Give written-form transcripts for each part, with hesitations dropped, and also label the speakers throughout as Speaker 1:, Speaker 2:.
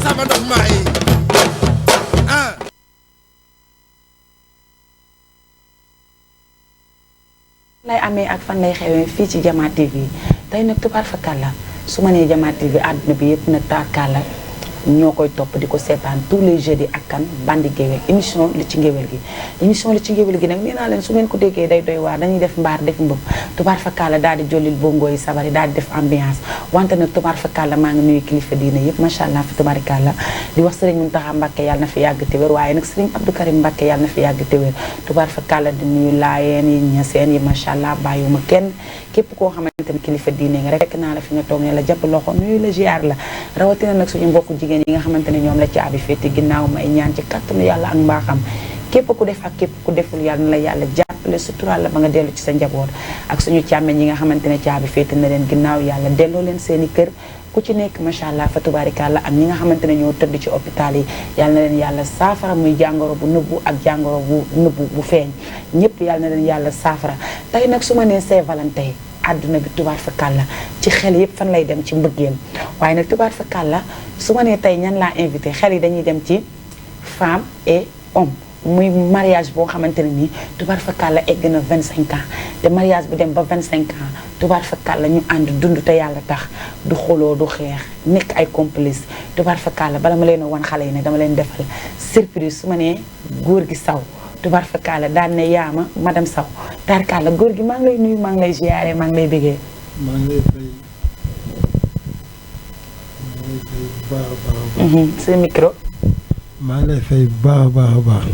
Speaker 1: sama dox maay ah
Speaker 2: lay amee ak fan lay xewee fii ci Diama TV tey nag tubaar fakàlla su ma nee Diama TV àdduna bi yëpp nag taarkàlla ñoo koy topp di ko seetaan tous les jeudis ak kan bandi géwél émission li ci ngéwél gi émission li ci ngéwél gi nag nee naa leen su ngeen ko déggee day doy waar dañuy def mbaar def mbëb tubaar fakàlla daal di jollil bongo yi sabari daal di def ambiance wante nag tubaar fakàlla maa ngi nuyu kilifa diine yëpp macha allah fi tubaarikàlla di wax sëriñ Mountakha Mbacké yàlla na fi yàgg te wér waaye nag sëriñ Abdou Karim Mbacké yàlla na fi yàgg te wér tubaar fakàlla di nuyu laayeen yi ñaseen yi macha allah bàyyuma kenn képp koo xamante ne kilifa diine nga rek fekk naa la fi nga toog ne la jàpp loxo nuyu la ziar la rawatina nag suñu mbokku jigéen yi nga xamante ne ñoom la caabi féete ginnaaw may ñaan ci kàttanu yàlla ak mbaaxam képp ku def ak képp ku deful yàlla na la yàlla jàppale sutural la ba nga dellu ci sa njaboot ak suñu càmmeñ yi nga xamante ne caabi féete na leen ginnaaw yàlla delloo leen seeni kër ku ci nekk macha allah fa tubaarikàlla ak ñi nga xamante ne ñoo tëdd ci hôpital yi yàlla na leen yàlla saafara muy jàngoro bu nëbbu ak jàngoro bu nëbbu bu feeñ ñëpp yàlla na leen yàlla saafara tey nag su ma nee Saint-Valentin àdduna bi tubaar fa kàlla ci xel yëpp fan lay dem ci mbëggeel waaye nag tubaar fa kàlla su ma nee tey ñan laa invité xel yi dañuy dem ci femme et homme muy mariage boo xamante ne nii tubaar fa kàlla egg na 25 ans te mariage bi dem ba 25 ans tubaar fa kàlla ñu ànd dund te yàlla tax du xoloo du xeex nekk ay complice tubaar fa kàlla bala ma leen a wan xale yi ne dama leen defal surprise su ma nee góor gi saw tubaar fa kàlla daan ne yaama madame Sow tarkalla góor gi maa ngi lay nuyu maa ngi lay ziyaare maa ngi lay bëggee.
Speaker 3: maa ngi lay fay baax a baax.
Speaker 2: sa micro.
Speaker 3: maa ngi lay fay baax a baax.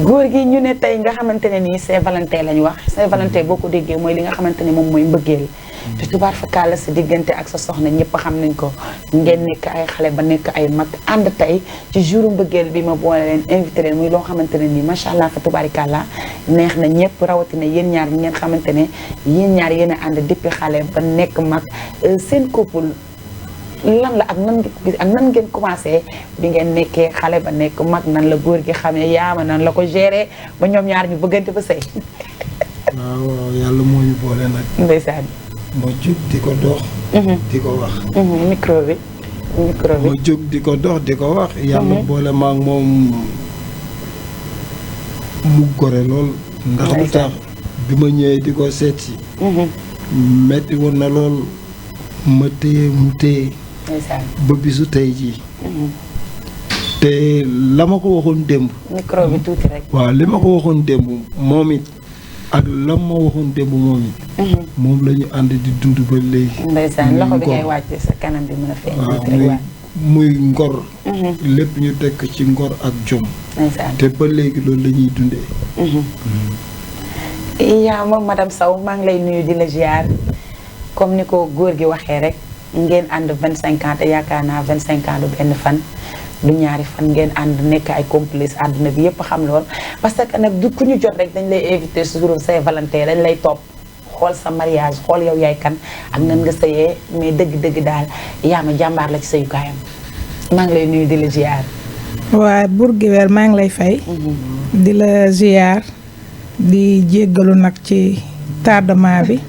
Speaker 2: góor gi ñu ne tey nga xamante ne nii Saint-Valentin lañu wax Saint-Valentin boo ko déggee mooy li nga xamante ne moom mooy mbëggeel. te tubaar fa kàlla sa diggante ak sa soxna ñëpp xam nañ ko ngeen nekk ay xale ba nekk ay mag ànd tey ci jouru mbëggeel bi ma boole leen invité leen muy loo xamante ne nii macha allah fa tubaarikàlla neex na ñëpp rawatina yéen ñaar ñi ngeen xamante ne yéen ñaar yéen a ànd depuis xale ba nekk mag seen couple lan la ak nan ngeen commencé bi ngeen nekkee xale ba nekk mag nan la góor gi xamee yaama nan la ko géré ba ñoom ñaar ñu bëggante ba sëy.
Speaker 3: waaw yàlla moo ñu boole nag.
Speaker 2: ndeysaan.
Speaker 3: ma jóg di ko dox. di ko wax.
Speaker 2: micro bi.
Speaker 3: ma jóg di ko dox di ko wax. yàlla boole ma ak moom mu gore lool. ndax lu tax bi ma ñëwee di ko seet si. metti woon na lool ma téye mu téye. ba bisu tey jii. te la ma ko waxoon démb.
Speaker 2: micro bi tuuti rek.
Speaker 3: waaw li ma ko waxoon démb moom it. ak lam ma waxoon démb moom it. moom la ñu ànd di dund ba léegi.
Speaker 2: ndeysaan loxo bi ngay wàcce sa kanam bi mën a feeñ.
Speaker 3: waaw muy ngor. lépp ñu tekk ci ngor ak jom.
Speaker 2: ndeysaan
Speaker 3: te ba léegi loolu la ñuy dundee.
Speaker 2: yaa ma madame Sow maa ngi lay nuyu di la ziar comme ni ko góor gi waxee rek ngeen ànd 25 ans te yaakaar naa 25 ans du benn fan. du ñaari fan ngeen ànd nekk ay complice àdduna bi yëpp xam lool parce que nag du ku ñu jot rek dañ lay invité sur Saint-Valentin dañ lay topp xool sa mariage xool yow yaay kan ak nan nga sëyee mais dëgg-dëgg daal yaa ma jàmbaar la ci sëyukaayam maa ngi lay nuyu di la ziar.
Speaker 4: waaw Bour Gueweul maa ngi lay fay. di la ziar di jéggalu nag ci tardement bi.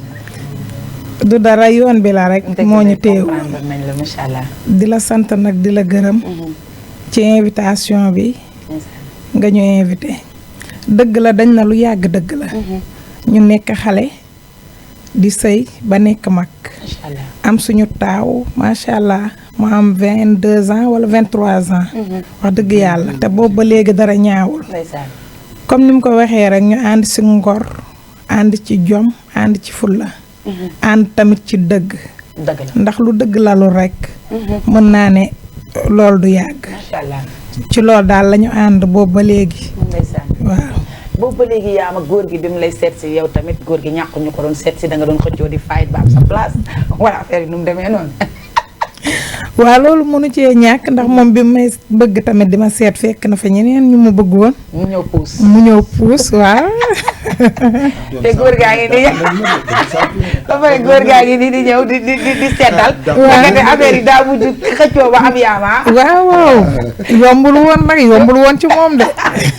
Speaker 4: du dara yoon bi la rek. moo ñu teew
Speaker 2: nañ la macha allah.
Speaker 4: di la sant nag di la gërëm. ci invitation bi nga ñu invité dëgg la dañ na lu yàgg dëgg la ñu nekk xale di sëy ba nekk mag am suñu taaw macha allah mu am 22 ans wala 23 ans wax dëgg yàlla te boobu ba léegi dara ñaawul comme ni mu ko waxee rek ñu ànd ci ngor ànd ci jom ànd ci fulla ànd tamit ci dëgg ndax lu dëgg lalu rek mën naa ne loolu du yàgg.
Speaker 2: macha allah
Speaker 4: ci loolu daal la ñu ànd boobu ba léegi.
Speaker 2: ndeysaan
Speaker 4: waaw.
Speaker 2: boobu ba léegi yaa ma góor gi bi mu lay seet si yow tamit góor gi ñàkk ñu ko doon seet si da nga doon xëccoo di fayit ba am sa place wala affaire yi nu mu demee noonu.
Speaker 4: waaw loolu mënu cee ñàkk ndax moom bi may bëgg tamit di ma seet fekk na fa ñeneen ñu ma bëgg woon.
Speaker 2: mu ñëw puus
Speaker 4: waaw.
Speaker 2: te góor gaa ngi nii ba pare góor gaa ngi nii di ñëw di seddal. waaw nga ne affaire yi daa mujj xëccoo ba am yaama.
Speaker 4: waaw yombul woon ci moom de.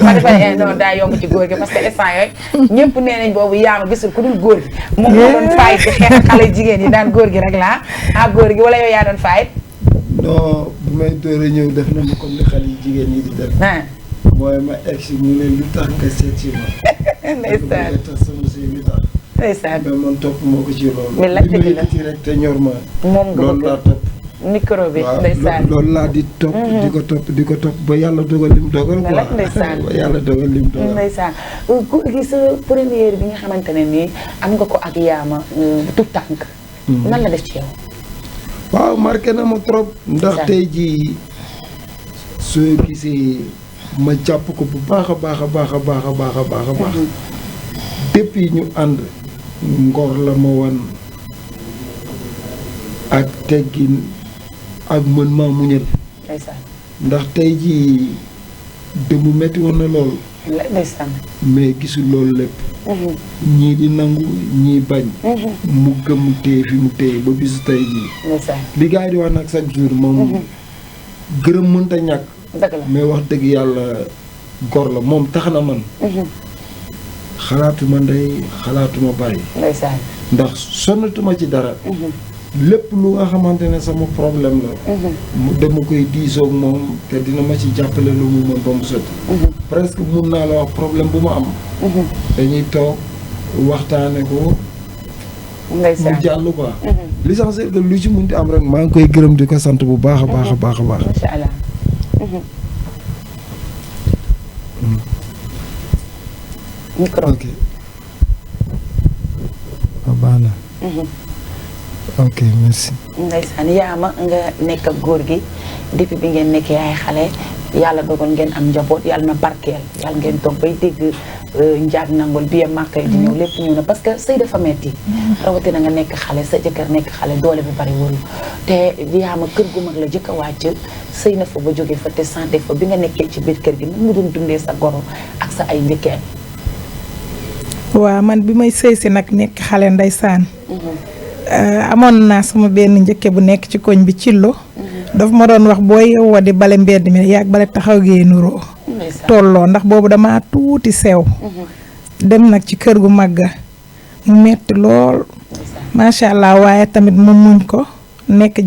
Speaker 2: ma defa ne non daa yomb ci góor gi parce que instant yooyu ñëpp nee nañ boobu yaama gisul ku dul góor gi. moom moo doon fayit di xeex xale jigéen yi daan góor gi rek laa góor gi wala yow yaa doon fayit.
Speaker 3: non bu may door a ñëw def na ma comme ni xale yi jigéen ñi di def. mooy ma egg si mu ne lu tax nga seet si ma.
Speaker 2: ndeysaan
Speaker 3: tax sama sëy lu tax.
Speaker 2: ndeysaan
Speaker 3: mais man topp moo ko ci loolu.
Speaker 2: mais la dëgg la
Speaker 3: li rek te ñor ma.
Speaker 2: moom nga
Speaker 3: loolu laa topp.
Speaker 2: micro bi ndeysaan
Speaker 3: loolu laa di topp. di ko topp ba yàlla dogal lim dogal.
Speaker 2: nga lakk ndeysaan
Speaker 3: ba yàlla dogal lim dogal.
Speaker 2: ndeysaan góor gi sa première bi nga xamante ne nii am nga ko ak yaama tout tànk. nan la def ci yow.
Speaker 3: waaw marqué na ma trop. ndax tey jii soo gisee ma jàpp ko bu baax a baax a baax a baax a baax a baax a baax. depuis ñu ànd ngor la ma wan ak teggin ak mën maa muñal. ndax tey jii dëmb metti woon na lool. mais gisul loolu lépp. ñii di nangu ñii bañ. mu gëm mu téye fi mu téye ba bisu tey jii. li gars yi di wax nag chaque jour moom. gërëm mënta ñàkk. mais wax dëgg yàlla gor la moom tax na man. xalaatuma ndey xalaatuma bàyyi. ndax sonnatuma ci dara. lépp lu nga xamante ne sama problème la. dama koy diisoog moom te dina ma ci jàppale lu mu mën ba mu sotti. presque mun naa la wax problème bu ma am. dañuy toog waxtaane ko. mu jàll quoi. l'essentiel que lu ci munti am rek maa ngi koy gërëm di ko sant bu baax a baax a baax a baax.
Speaker 2: macha allah. micro.
Speaker 3: ok. baax na. ok merci.
Speaker 2: ndeysaan yaama nga nekk ak góor gi depuis bi ngeen nekkee ay xale yàlla dogal ngeen am njaboot yàlla na barkeel yàlla ngeen toog bay dégg njaag nangol bi màkkay di ñëw lépp ñëw na parce que sëy dafa metti rawatina nga nekk xale sa jëkkër nekk xale doole bi bari wul te yaama kër gu mag la jëkk a wàcc sëy na fa ba jógee fa te santé fa bi nga nekkee ci biir kër gi nan mu doon dundee sa goro ak sa ay njëkkeen.
Speaker 4: waaw man bi may sëy si nag nekk xale ndeysaan. amoon naa sama benn njëkke bu nekk ci koñ bi cillo daf ma doon wax boo yeewoo di bale mbedd mi yaag bale taxaw gee nuroo tolloo ndax boobu dama tuuti sew dem nag ci kër gu màgga mu metti lool macha allah waaye tamit ma muñ ko nekk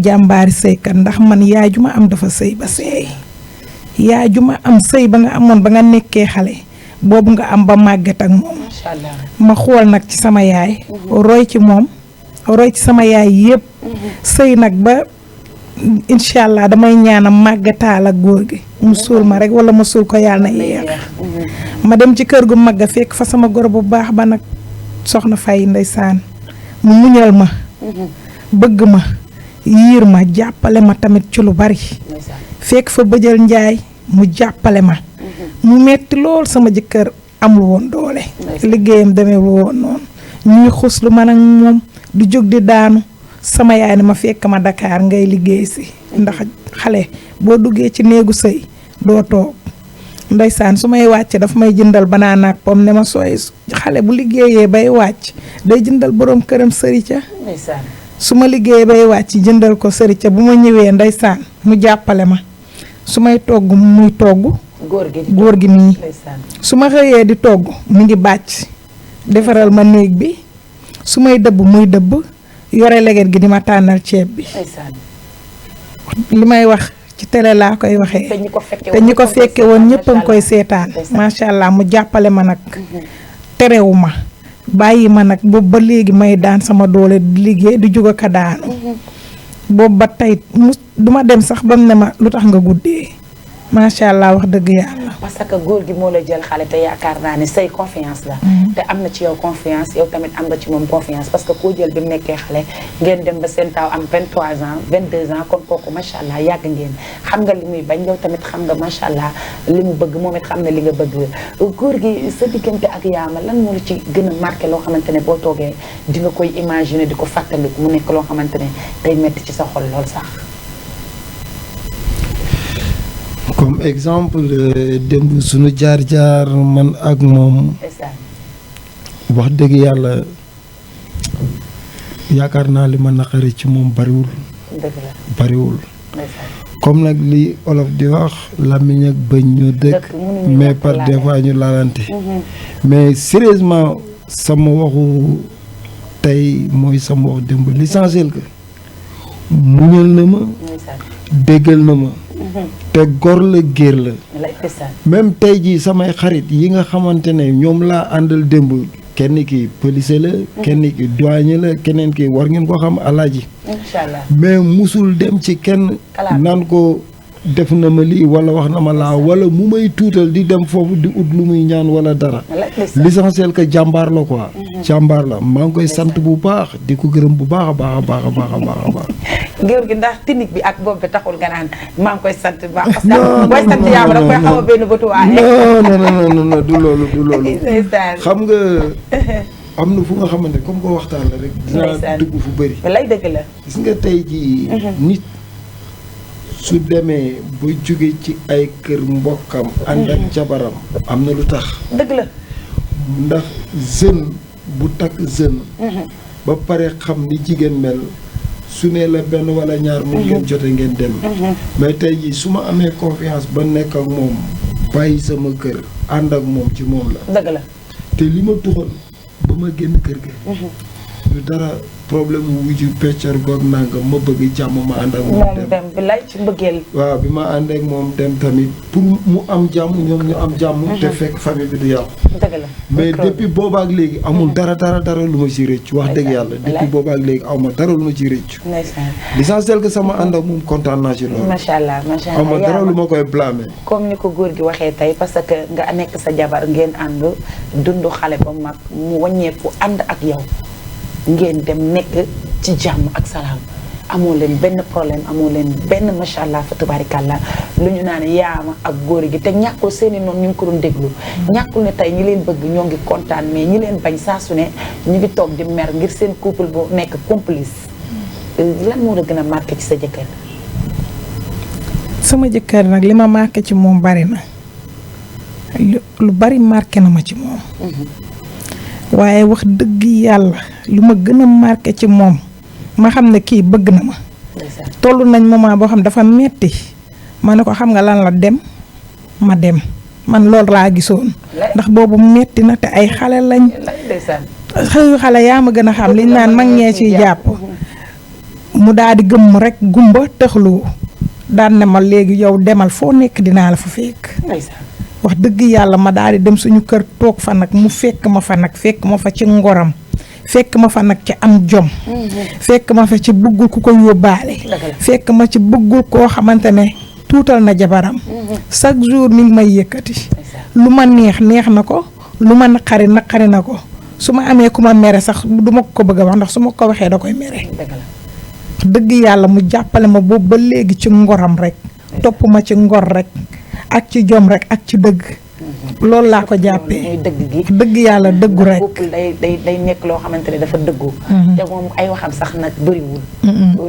Speaker 4: jàmbaari sëykat ndax man yaay ju ma am dafa sëy ba seey yaay ju ma am sëy ba nga amoon ba nga nekkee xale boobu nga am ba màgget ak moom ma xool nag ci sama yaay roy ci moom roy ci sama yaay yëpp sëy nag ba incha allah damay ñaanam màggetaal ak góor gi mu suul ma rek wala ma suul ko yàlla na yeex ma dem ci kër gu magga fekk fa sama goro bu baax ba nag soxna Fay ndeysaan mu muñal ma bëgg ma yiir ma jàppale ma tamit ci lu bari fekk fa bëjal njaay mu jàppale ma mu metti lool sama jëkkër amul woon doole liggéeyam demeewul woon noonu ñu ngi xuslu man ak moom du jóg di daanu sama yaay ne ma fekk ma Dakar ngay liggéey si ndax xale boo duggee ci néegu sëy doo toog ndeysaan su may wàcc dafa may jëndal banaana ak pom ne ma sooy xale bu liggéeyee bay wàcc day jëndal boroom këram sërica su ma liggéeyee bay wàcc jëndal ko sërica bu ma ñëwee ndeysaan mu jàppale ma su may togg muy togg góor gi nii su ma xëyee di togg mu ngi bàcc defaral ma néeg bi su may dëbb muy dëbb yore leget gi di ma tànnal ceeb bi li may wax ci télé laa koy waxee te ñi ko fekke woon ñëpp a ngi koy seetaan macha allah mu jàppale ma nag terewu ma bàyyi ma nag boobu ba léegi may daan sama doole di liggéey di jóg ak a daanu boobu ba tey duma dem sax bam ne ma lu tax nga guddee macha allah wax dëgg yàlla.
Speaker 2: parce que góor gi moo la jël xale te yaakaar naa ne say confiance la. te am na ci yow confiance yow tamit am nga ci moom confiance parce que koo jël bi mu nekkee xale ngeen dem ba seen taaw am 23 ans 22 ans kon kooku macha allah yàgg ngeen xam nga li muy bañ yow tamit xam nga macha allah li mu bëgg moom it xam na li nga bëgg góor gi sa diggante ak yaama lan moo la ci gën a marqué loo xamante ne boo toogee di nga koy imaginer di ko fàttaliku mu nekk loo xamante ne day metti ci sa xol lool sax.
Speaker 3: comme exemple démb suñu jaar-jaar man ak moom wax dëgg yàlla yaakaar naa li ma naqari ci moom bariwul comme nag li olof di wax làmmiñ ak bëñ ñu dëkk mais par des fois ñu laalante mais sérieusement sama waxu tey mooy sama wax démb l'essentiel que muñal na ma déggal na ma te gor la géer la même tey jii samay xarit yi nga xamante ne ñoom laa àndal démb kenn ki policier la kenn ki douanier la keneen ki war ngeen ko xam alaaji
Speaker 2: inshallah
Speaker 3: mais musul dem ci kenn naan ko def na ma lii wala wax na ma laa wala mu may tuutal di dem foofu di ut lu muy ñaan wala dara l'essentiel que jàmbaar la quoi jàmbaar la maa ngi koy sant bu baax di ko gërëm bu baax a baax a baax a baax a baax a baax
Speaker 2: ngéwél gi ndax technique bi ak boobu bi taxul nga naan maa ngi koy sant bu baax parce que booy sant yàlla da koy xaw a benn bëtu waaye
Speaker 3: non du loolu xam nga am na fu nga xamante comme ko waxtaan la rek dinaa dugg fu bëri
Speaker 2: lay dëgg la
Speaker 3: gis nga tey jii nit su demee ba jóge ci ay kër mbokkam ànd ak jabaram am na lu tax
Speaker 2: dëgg la
Speaker 3: ndax jeune bu takk jeune ba pare xam ni jigéen mel su ne la benn wala ñaar mu ngeen jote ngeen dem mais tey jii su ma amee confiance ba nekk ak moom bàyyi sama kër ànd ak moom ci moom la
Speaker 2: dëgg la
Speaker 3: te li ma tuxal ba ma génn kër ga lu dara problème mu wujju peccar goog nangam ma bëgg jàmm ma ànd ak moom
Speaker 2: dem bi lay ci mbëggeel
Speaker 3: waaw bi ma ànd ak moom dem tamit pour mu am jàmm ñoom ñu am jàmm te fekk famille bi du yàqu
Speaker 2: dëgg la
Speaker 3: mais depuis boobaak léegi amul dara lu ma ci rëcc wax dëgg yàlla depuis boobaak léegi aw ma dara lu ma ci rëcc l'essentiel que sama ànd ak moom kontaan naa ci loolu
Speaker 2: macha allah
Speaker 3: aw ma dara lu ma koy blâmer
Speaker 2: comme ni ko góor gi waxee tey parce que nga nekk sa jabar ngeen ànd dund xale ba mag mu wàññeeku ànd ak yow ngeen dem nekk ci jàmm ak salaam amoo leen benn problème amoo leen benn macha allah fa tubaarikàlla lu ñu naan yaama ak góor gi te ñàkkul seeni noonu ñu ngi ko doon déglu ñàkkul ne tey ñi leen bëgg ñoo ngi kontaan mais ñi leen bañ saa su ne ñu ngi toog di mer ngir seen couple bu nekk complice lan moo la gën a marqué ci sa jëkkër
Speaker 4: sama jëkkër nag li ma marqué ci moom bari na lu bari marqué na ma ci moom waaye wax dëgg yàlla lu ma gën a marqué ci moom ma xam ne kii bëgg na ma toll nañ moment boo xam dafa metti ma ne ko xam nga lan la dem ma dem man loolu laa gisoon ndax boobu metti na te ay xale lañ xëyu xale yaa ma gën a xam liñ naan mag ñee ciy jàpp mu daal di gëmm rek gumba tëxlu daan ne ma léegi yow demal foo nekk dinaa la fa fekk wax dëgg yàlla ma daal di dem suñu kër toog fa nag mu fekk ma fa nag fekk ma fa ci ngoram fekk ma fa nag ci am jom fekk ma fa ci bëggul ku ko yóbbaale fekk ma ci bëggul koo xamante ne tuutal na jabaram chaque jour mi ngi may yëkkati lu ma neex na ko lu ma naqari na ko su ma amee ku ma mere sax du ma ko bëgg a wax ndax su ma ko waxee da koy mere dëgg yàlla mu jàppale ma boobu ba léegi ci ngoram rek topp ma ci ngor rek ak ci jom rek ak ci dëgg loolu laa ko jàppee dëgg yàlla dëggu rek
Speaker 2: day nekk loo xamante ne dafa dëggu te moom ay waxam sax nag bëriwul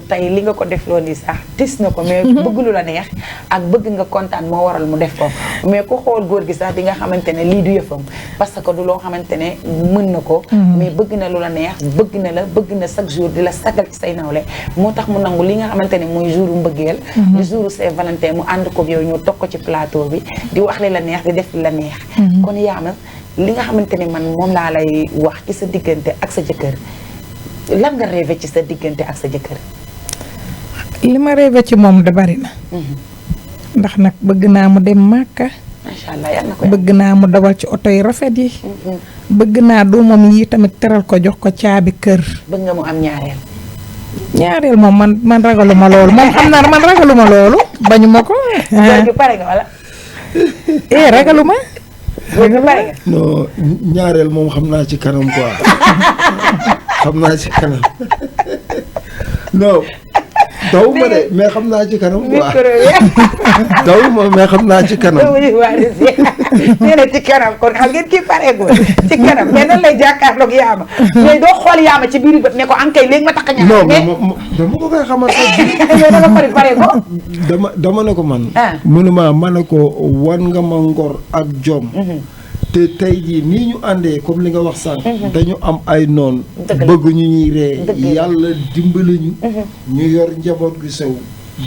Speaker 2: tey li nga ko def loolu nii sax tis na ko mais bëgg lu la neex ak bëgg nga kontaan moo waral mu def ko mais ku xool góor gi sax di nga xamante ne lii du yëfam parce que du loo xamante ne mën na ko mais bëgg na lu la neex bëgg na chaque jour di la sagal ci say nawle moo tax mu nangu li nga xamante ne mooy jouru mbëggeel di jouru Saint-Valentin mu ànd ko yow ñu toog ko ci plateau bi di wax li la neex di def li la neex kon yaama li nga xamante ne man moom laa lay wax ci sa diggante ak sa jëkkër lan nga rêvé ci sa diggante ak sa jëkkër
Speaker 4: li ma rêvé ci moom da bari na ndax nag bëgg naa mu dem Màkka
Speaker 2: macha allah yal na ko
Speaker 4: bëgg naa mu dawal ci oto yi rafet yi bëgg naa doomam yi tamit teral ko jox ko caabi kër
Speaker 2: bëgg nga mu am
Speaker 4: ñaareel moom man ragaluma loolu moom xam naa man ragaluma loolu bañu ma ko
Speaker 2: pare nga wala
Speaker 4: ragaluma
Speaker 3: non ñaareel moom xam naa ci kanam quoi xam naa ci kanam non dawuma de mais xam naa ci kanam quoi dawuma mais xam naa ci kanam
Speaker 2: nee na ci kanam kon xam ngeen kii pareegul ci kanam mais nan lay jàkkaarloog yaama mais doo xool yaama ci biir bët ne ko ankay léegi ma tax a ñaar
Speaker 3: non dama ko koy xamal
Speaker 2: mais pareego
Speaker 3: dama ne ko man mënuma ma ne ko wan nga ma ngor ak jom te tey jii nii ñu àndee comme li nga wax sànq dañu am ay noon bëgg ñu ñuy ree yàlla dimbali ñu ñu yor njaboot gu sew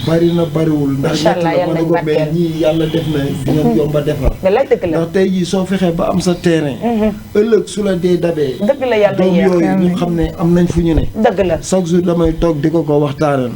Speaker 3: bari na bariwul ndax
Speaker 2: Macha Allah,
Speaker 3: ñett la ma ne ko mais ñii yàlla def na dinañ yomba defar
Speaker 2: nga lay dëgg la
Speaker 3: ndax tey jii soo fexee ba am sa terrain ëllëg su la dee dabee
Speaker 2: dëgg la yàlla
Speaker 3: doom
Speaker 2: yeex
Speaker 3: yooyu ñu xam ne am nañ fu ñu ne
Speaker 2: dëgg la
Speaker 3: chaque jour damay toog di ko waxtaanal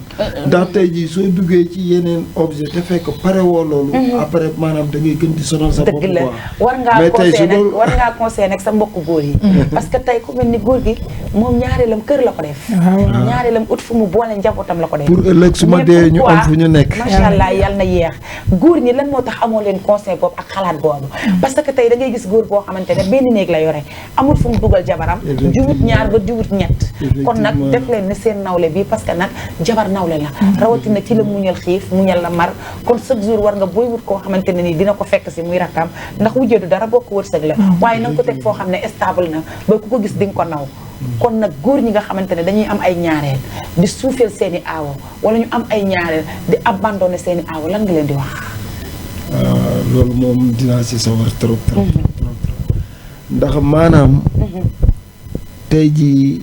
Speaker 3: ndax tey jii soo duggee ci yeneen objet te fekk pare woo loolu après maanaam da ngay gën di sonal sa bopp
Speaker 2: dëgg la
Speaker 3: quoi
Speaker 2: war ngaa
Speaker 3: mais tey su
Speaker 2: conseil nag
Speaker 3: loolu
Speaker 2: war ngaa conseil nag sa mbokk góor yi parce que tey ku mel ni góor gi moom ñaareelam kër la ko def ñaareelam ut fu mu boole njabootam la ko def
Speaker 3: pour ëllëg su ma dee ñu am fu ñu nekk
Speaker 2: macha allah yal na yeex góor ñi lan moo tax amoo leen conseil boobu ak xalaat boobu parce que tey da ngay gis góor boo xamante ne benn néeg la yore amul fu mu dugal jabaram juwut ñaar ba juwut ñett kon nag def leen ne seen nawle bi parce que nag jabar nawle la rawatina ci la muñal xiif muñal la mar kon chaque jour war nga booy wut koo xamante ne nii dina ko fekk si muy rakkam ndax wujjeedu dara bokk wërsëg la waaye na nga ko teg foo xam ne stable na ba ku ko gis di nga ko naw kon nag góor ñi nga xamante ne dañuy am ay ñaareel di suufeel seen i aawo wala ñu am ay ñaareel di abandonné seen i aawo lan nga leen di wax
Speaker 3: loolu moom dinaa si sawar trop ndax maanaam tey ji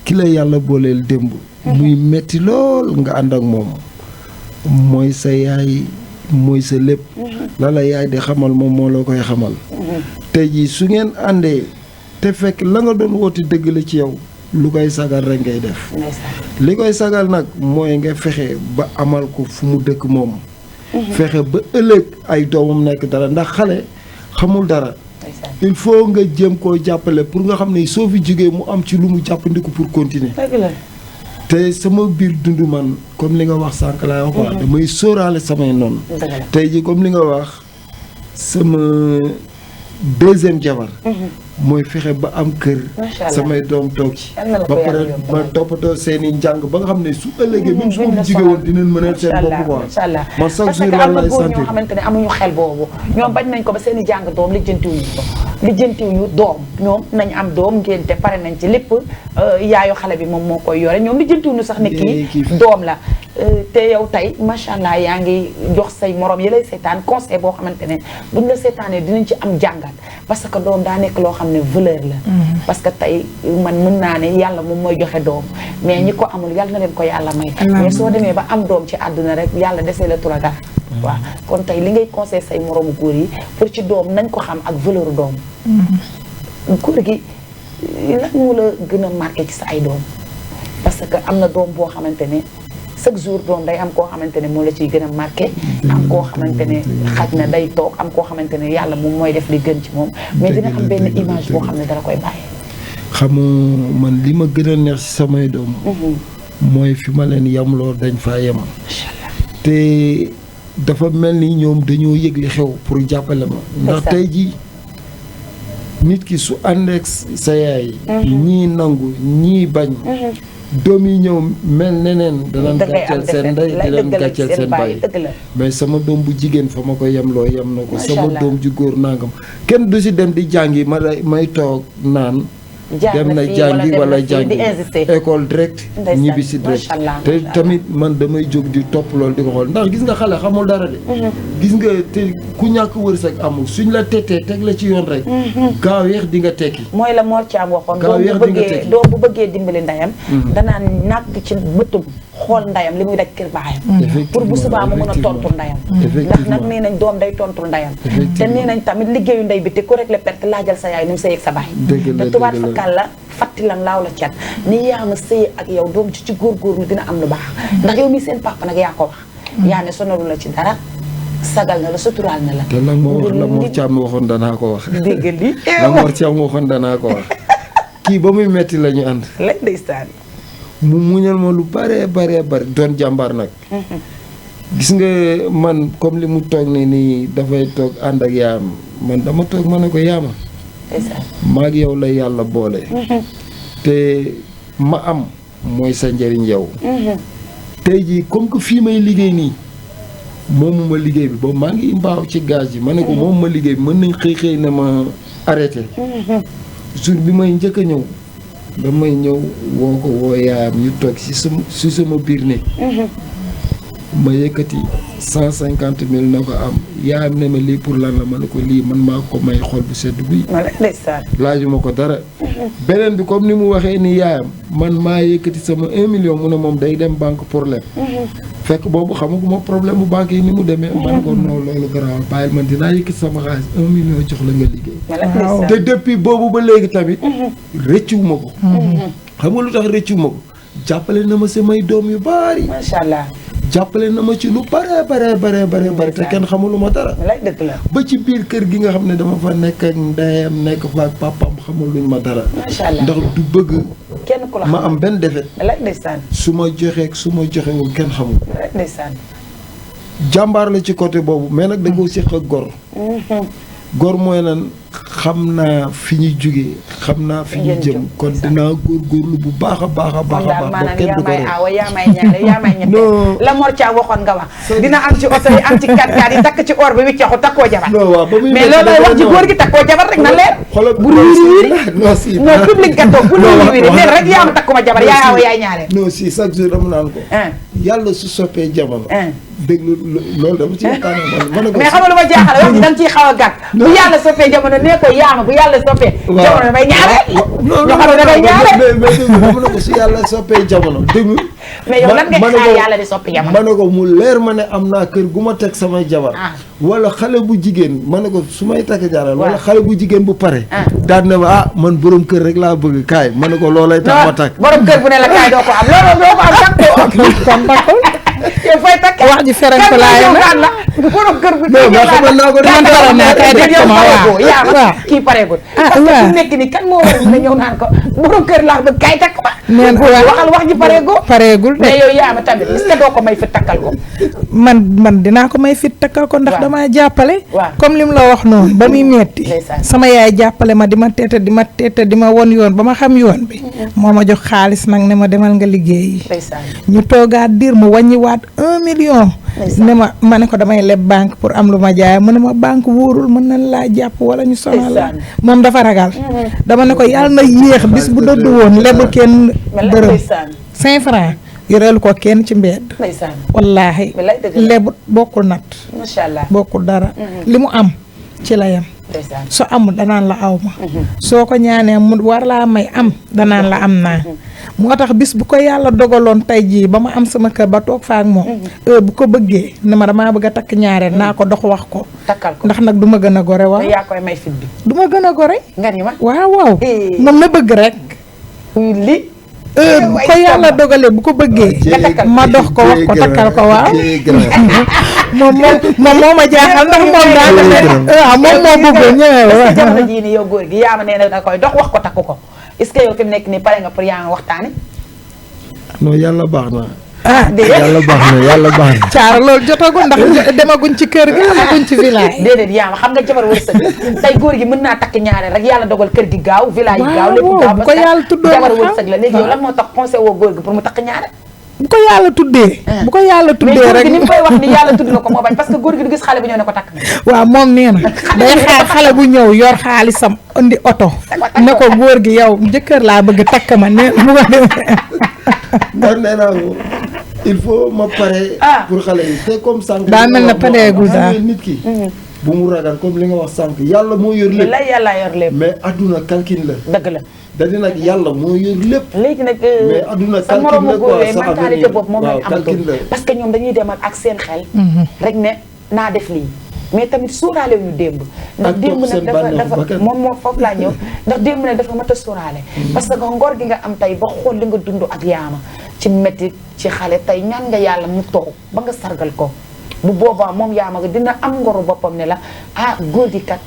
Speaker 3: ki la yàlla booleel démb muy metti lool nga ànd ak moom mooy sa yaay mooy sa lépp la la yaay di xamal moom moo la koy xamal tey ji su ngeen àndee te fekk la nga doon woote dëgg la ci yow lu koy sagal rek ngay def li koy sagal nag mooy nga fexe ba amal ko fu mu dëkk moom fexe ba ëllëg ay doomam nekk dara ndax xale xamul dara il faut nga jéem koo jàppale pour nga xam ne soo fi jógee mu am ci lu mu jàppandiku pour continuer te sama biir dund man comme li nga wax sànq laay wax quoi damay sóoraale samay noonu tey ji comme li nga wax sama deuxième jabar mooy fexe ba am kër samay doom toog ci ba pare ma toppatoo seen i njàng ba nga xam ne su ëllëgee même su ma jigéen woon dinañ mën a seen bopp quoi man chaque jour
Speaker 2: parce que am na góor ñoo xamante ne amuñu xel boobu ñoom bañ nañ ko ba seen i jàng doom lijjantiwuñu doom ñoom nañ am doom ngénte pare nañ ci lépp yaayu xale bi moom moo koy yore ñoom lijjantiwuñu sax ne kii doom la te yow tey macha allah yaa ngi jox say morom yi lay seetaan conseil boo xamante ne buñ la seetaanee dinañ ci am jàngat parce que doom daa nekk loo xam ne valeur la parce que tey man mën naa ne yàlla moom mooy joxe doom mais ñi ko amul yàlla na leen ko yàlla may mais soo demee ba am doom ci àdduna rek yàlla desee la tura dara waaw kon tey li ngay conseil say moroomu góor yi pour ci doom nañ ko xam ak valeur doom góor gi lan moo la gën a marqué ci sa ay doom parce que am na doom boo xamante ne chaque jour doom day am koo xamante ne moo la ciy gën a marqué am koo xamante ne xaj na day toog am koo xamante ne yàlla moom mooy def li gën ci moom mais dina am benn image boo xam ne dala koy bàyyee
Speaker 3: xamoo man li ma gën a neex ci samay doom mooy fi ma leen yamloo dañ faa yem te dafa mel ni ñoom dañoo yëg li xew pour jàppale ma ndax tey ji nit ki su àndeek sa yaay ñii nangu ñii bañ doom yi ñëw mel neneen danañ gàcceel seen ndey di leen gàcceel seen baay mais sama doom bu jigéen fa ma ko yemloo yem na ko sama doom ju góor nangam kenn du si dem di jàngi may toog naan dem na jàngi wala jàngi école direct ñibbi si direct te tamit man damay jóg di topp loolu di ko xool ndax gis nga xale xamul dara de gis nga te ku ñàkk wërsëg amul suñ la tettee teg la ci yoon rek gaaw yeex di nga tekki
Speaker 2: mooy la Mor Thiam waxoon doom bu bëggee dimbali ndeyam danaan nàkk ci bëtum xool ndeyam li muy daj kër baayam pour bu subaa mu mën a tontu ndeyam ndax nag nee nañ doom day tontu ndeyam te nee nañ tamit liggéeyu ndey bi te ku rek le perte laajal sa yaay ni mu sëy ak sa baay te tubaat fa kàlla fattilan laaw la cat ni yaa ma sëy ak yow doom ci góorgóorlu dina am lu baax ndax yow mi seen papa nag yaa ko wax yaa ne sonalu la ci dara sagal na la suturaal na la
Speaker 3: te la Mor Thiam waxoon danaa ko wax
Speaker 2: dégg li
Speaker 3: la Mor Thiam waxoon danaa ko wax kii ba muy metti la ñu ànd
Speaker 2: lañ ndeysaan
Speaker 3: mu muñal ma lu bare doon jàmbaar nag gis nga man comme li mu toog ne nii dafay toog ànd ak yaam man dama toog ma ne ko yaama maag yow la yàlla boole te ma am mooy sa njëriñ yow tey jii comme que fii may liggéey nii moomu ma liggéey bi boobu maa ngi mbaaw ci gaz yi ma ne ko moomu ma liggéey bi mën nañ xëy na ma arrêté jour bi may njëkk a ñëw damay ñëw woo ko woo yaayam ñu toog si sama biir néeg ma yëkkati 150,000 na ko am yaayam ne ma lii pour lan la ma ne ko lii man maa ko may xol bu sedd guy. laajuma ko dara. beneen bi comme ni mu waxee ni yaayam man maa yëkkati sama 1 million mu ne moom day dem banque pour leb. fekk boobu xamaguma problème bu banque yi ni mu demee. man ko non loolu garaawal bàyyil man dinaa yëkkati sama xaalis 1 million jox la nga liggéey. te depuis boobu ba léegi tamit. rëccuwuma ko. xam nga lu tax rëccuwuma ko jàppale na ma samay doom yu bari.
Speaker 2: macha allah.
Speaker 3: jàppale na ma ci lu bare te kenn xamulu ma dara. ba ci biir kër gi nga xam ne dama fa nekk ak ndeyam nekk fa ak papam xamuluñ ma dara.
Speaker 2: macha allah
Speaker 3: ndax du bëgg.
Speaker 2: kenn ku la
Speaker 3: ma am benn defet.
Speaker 2: ndeysaan.
Speaker 3: su ma joxee su ma joxewul kenn xamul.
Speaker 2: ndeysaan.
Speaker 3: jàmbaar la ci côté boobu mais nag da nga ko séq ak gor. gor mooy lan xam naa fi ñu jugee xam naa fi ñu jëm kon dinaa góorgóorlu bu baax a baax a baax a baax ba kenn du ko rek
Speaker 2: awa yaa may ñaare yaa may ñette la Mor Thiam waxoon nga wax dina am ci oto yi am ci kat yi takk ci or bi wiccaxu takkoo jabar mais loolu wax ci góor gi takkoo jabar rek na leer bu wiiri non public gatoo bu wiiri leen rek yaa am takkuma jabar yaa awa yaay ñaare
Speaker 3: non si chaque jour dama naan ko yàlla su soppee jamono déglu loolu dama ci waxtaan
Speaker 2: mais xam nga lu ma jaaxal wax ji da nga ciy xaw a gàtt bu yàlla soppee jamono nee ko yaama bu yàlla soppee jamono damay ñaare ñoo xam ne damay ñaare
Speaker 3: mais déglu xam na ko su yàlla soppee jamono déglu
Speaker 2: mais yow lan nga xaar yàlla di soppi jamono
Speaker 3: ma ne ko mu leer ma ne am naa kër gu ma teg samay jabar wala xale bu jigéen ma ne ko su may takk jaral wala xale bu jigéen bu pare daan na ma man borom kër rek laa bëgg kaay ma ne ko loolay tax ma takk
Speaker 2: borom kër bu ne la kaay doo ko am loolu doo ko am takkoo yow fay takk
Speaker 4: wax ji ferenc laa
Speaker 2: la borom kër bu
Speaker 3: non mais xamal naa ko
Speaker 4: man pare naa kay def ko ma waaw
Speaker 2: yaa kii pareegul parce que fu nekk ni kan moo war a ñëw naan ko borom kër laa bëgg kaay takk ma
Speaker 4: neen
Speaker 2: waxal wax ji
Speaker 4: pareegul de
Speaker 2: mais yow yaa ma tamit est-ce que doo ko may fit takkal ko
Speaker 4: man dinaa ko may fit takkal ko ndax damaa jàppale comme lim la wax noonu ba muy metti sama yaay jàppale ma di ma teete di ma won yoon ba ma xam yoon bi moo ma jox xaalis nag ne ma demal nga liggéeyi ñu toogaat diir mu wàññiwaat 1 million ne ma ne ko damay leb banque pour am lu ma jaay mu ne ma banque wóorul mën nañ laa jàpp wala ñu sonal la moom dafa ragal dama ne ko yàlla na yéex bis bu dëdd woon lebu kenn dërëm 5 francs yoreelu ko kenn ci mbedd wallaahi lebu bokkul nat
Speaker 2: macha allah
Speaker 4: bokkul dara li mu am ci la yem so amul danaan la aw ma soo ko ñaanee mu war laa may am danaan la am naa moo tax bis bu ko yàlla dogaloon tey jii ba ma am sama kër ba toog fa ak moom bu ko bëggee ne ma damaa bëgg a takk ñaareel naa ko dox wax ko
Speaker 2: takkal ko
Speaker 4: ndax nag du ma gën a gore waaw
Speaker 2: yaa koy may fit bi
Speaker 4: du ma gën a gore
Speaker 2: nga ni ma
Speaker 4: waaw moom na bëgg rek
Speaker 2: li
Speaker 4: bu ko yàlla dogalee bu ko bëggee ma dox ko wax ko takkal ko waaw moom moo ma jaaxal ndax moom daa waaw moom moo bëggoon ñëwee
Speaker 2: jamono jii ni yow góor gi yaa ma nee na da koy dox wax ko takku ko est-ce que yow fi mu nekk nii pare nga pour yaa nga waxtaane
Speaker 3: non yàlla baax na
Speaker 2: déedéet
Speaker 3: yàlla baax na
Speaker 4: caara loolu jotagul ndax demaguñ ci kër gi amaguñ ci village
Speaker 2: déedéet yaa ma xam nga jabar wërsëg tey góor gi mën naa takk ñaareel rek yàlla dogal kër gi gaaw village yi gaaw lépp gaaw
Speaker 4: ko yàlla tuddoo
Speaker 2: jabar wërsëg la léegi yow lan moo tax conseil woo góor gi pour mu takk ñaareel
Speaker 4: bu ko yàlla tuddee rek
Speaker 2: ni mu koy wax ni yàlla tudd na ko moo bañ parce que góor gi du gis xale bu ñëw ne ko takk
Speaker 4: waaw moom nee na day xaar xale bu ñëw yor xaalisam indi oto ne ko góor gi yow jëkkër laa bëgg takk ma ne bu ko
Speaker 3: man nee naa ko il faut ma pare pour xale yi te comme sànq
Speaker 4: daa mel na pareegul daal
Speaker 3: nit ki bu mu ragal comme li nga wax sànq yàlla moo yor lépp
Speaker 2: yàlla yor lépp
Speaker 3: mais adduna calcul la
Speaker 2: dëgg la
Speaker 3: dadi nag yàlla moo yor lépp
Speaker 2: léegi nag
Speaker 3: mais adduna
Speaker 2: sa moromu góor yooyu mentalité boobu moom lañ
Speaker 3: calcul
Speaker 2: amatul
Speaker 3: la
Speaker 2: parce que ñoom dañuy dem ak seen xel rek ne naa def lii mais tamit sóoraale ñu démb ndax démb nag dafa moom moo foofu laa ñëw ndax démb nag dafa mat a sóoraale parce que ngor gi nga am tey ba xool li nga dund ak yaama ci métti ci xale tey ñaan nga yàlla mu toog ba nga sargal ko bu boobaa moom yaama nga dina am ngoru boppam ne la góor gi kat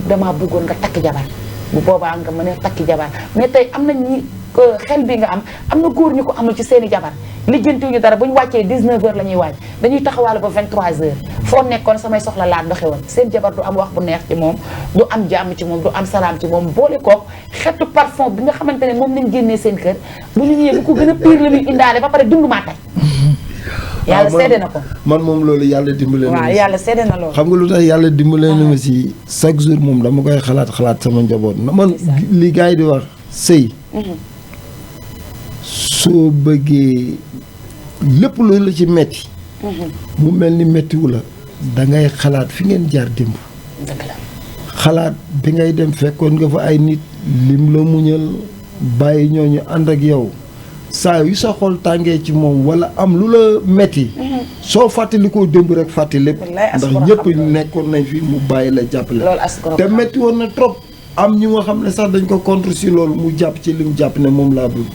Speaker 2: damaa bëggoon nga takk jabar bu boobaa nga mën a takki jabar mais tey am na ñi xel bi nga am na góor ñu ko amul ci seeni jabar lijjantiwuñu dara bu ñu wàccee 19h la ñuy wàcc dañuy taxawaale ba 23h foo nekkoon samay soxla laa doxe woon seen jabar du am wax bu neex ci moom du am jàmm ci moom du am salaam ci moom boole kook xeetu parfum bi nga xamante ne moom lañ génnee seen kër bu ñu ñëwee bu ko gën a pire la ñuy indaale ba pare dund maa tey yàlla seede na ko
Speaker 3: man moom loolu yàlla dimbale na
Speaker 2: waaw yàlla seede na loolu
Speaker 3: xam nga lu tax yàlla dimbale na ma si chaque jour moom dama koy xalaat sama njaboot na man li gars yi di wax sëy soo bëggee lépp loolu la ci metti mu mel ni méttiwu la da ngay xalaat fi ngeen jaar démb.
Speaker 2: dëgg la.
Speaker 3: xalaat bi ngay dem fekkoon nga fa ay nit lim la muñal bàyyi ñooñu ànd ak yow saa yu sa xol tàngee ci moom wala am lu la metti soo fàttalikoo démb rek fàtte lépp ndax ñëpp nekkoon nañ fi mu bàyyi la jàppale te metti woon na trop am ñu nga xam ne sax dañ ko contre si loolu mu jàpp ci li mu jàpp ne moom laa bëgg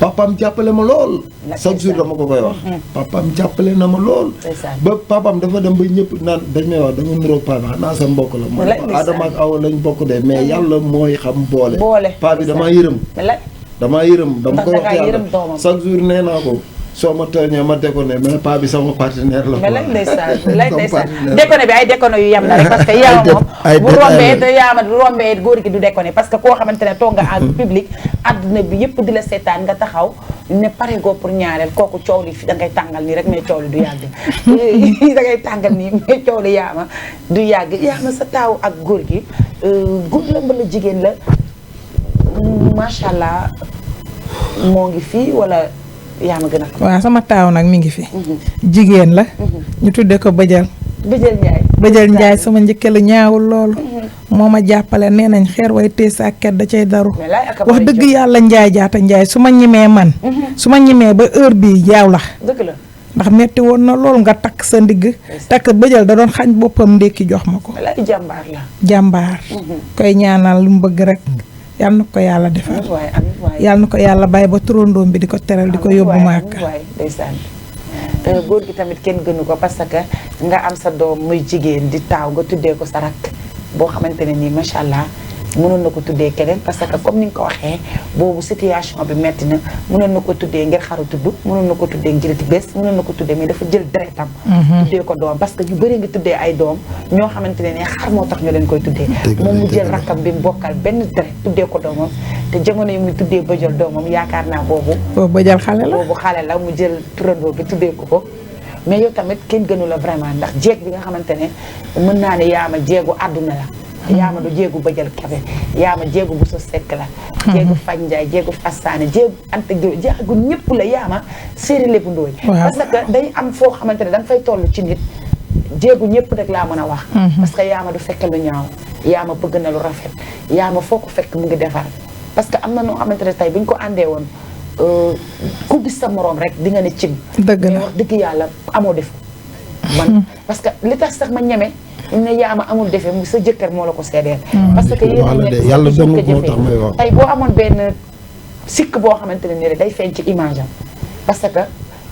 Speaker 3: papaam jàppale ma lool chaque jour dama ko koy wax papaam jàppale na ma lool ba papaam dafa dem ba ñëpp naan dañ may wax da nga niroog papa xanaa sa mbokk la man Adama ak Awa lañ bokk de mais yàlla mooy xam boole paa bi damaa yërëm dama ko wax yàlla chaque jour nee naa ko soo ma tooñee ma déconné mais paa bi sama partenaire la.
Speaker 2: mais lañ ndeysaan déconné bi ay déconné yu yem la rek parce que yaama moom bu rombee te yaama rombee góor gi du déconné parce que koo xamante ne toog nga en public àdduna bi yëpp di la seetaan nga taxaw ne pare goo pour ñaareel kooku coow li fi da ngay tàngal nii rek mais coow li du yàgg da ngay tàngal nii mais coow li yaama du yàgg yaama sa taaw ak góor gi góor la mbala jigéen la macha allah moo ngi fii wala yaa ma gën a xam.
Speaker 4: waaw sama taaw nag mi ngi fi. jigéen la. ñu tuddee ko Bëjël. Bëjël Njaay sama njëkke la ñaawul loolu. moo ma jàppale nee nañ xeer way tee sa ket da cay daru. wax dëgg yàlla Njaay jaata Njaay su ma ñemee man. su ma ñemee ba heure bii jaaw la.
Speaker 2: dëgg la.
Speaker 4: ndax metti woon na loolu nga takk sa ndigg. takk Bëjël da doon xañ boppam ndékki jox ma ko.
Speaker 2: jàmbaar la.
Speaker 4: jàmbaar. koy ñaanal lu mu bëgg rek. yàlla na ko yàlla defal yàlla na ko yàlla bàyyi ba turandoom bi di ko teral di ko yóbbu Màkka
Speaker 2: góor gi tamit kenn gënu ko parce que nga am sa doom muy jigéen di taaw nga tuddee ko sa rakk boo xamante ne nii macha allah mënoon na ko tuddee keneen parce que comme ni nga ko waxee boobu situation bi metti na mënoon na ko tuddee ngir xaru tudd mënoon na ko tuddee ngir ti bés mënoon na ko tuddee mais dafa jël deretam tuddee ko doom parce que ñu bëri nga tuddee ay doom ñoo xamante ne xar moo tax ñu leen koy tuddee moom mu jël rakkam bi mu bokkal benn deret tuddee ko doomam te jamono yi muy tuddee Bëjël doomam yaakaar naa boobu
Speaker 4: Bëjël xale la
Speaker 2: boobu xale la mu jël turandoo bi tuddee ko mais yow tamit kenn gënu la vraiment ndax jeeg bi nga xamante ne mën naa ne yaama jeegu àdduna la yaama du jéegu Bëjël Kebe yaama jéegu bu so sekk la jéegu Faj Njaay jéegu Fassaane jéegu Anta jéegu ñëpp la yaama séeri lépp ndooy parce que day am foo xamante ne da nga fay toll ci nit jéegu ñëpp rek laa mën a wax parce que yaama du fekk lu ñaaw yaama bëgg na lu rafet yaama foo ko fekk mu ngi defar parce que am na noo xamante ne tey bu ñu ko àndee woon ku gis sa moroom rek di nga ne cim
Speaker 4: dëgg la
Speaker 2: wax dëgg yàlla amoo def man parce que li tax sax ma ñeme ne yaama amul defee sa jëkkër moo la ko seedeel parce que yéen a nekk
Speaker 3: yàlla dong moo tax may wax
Speaker 2: tey boo amoon benn sikk boo xamante ne nii rek day feeñ ci image am parce que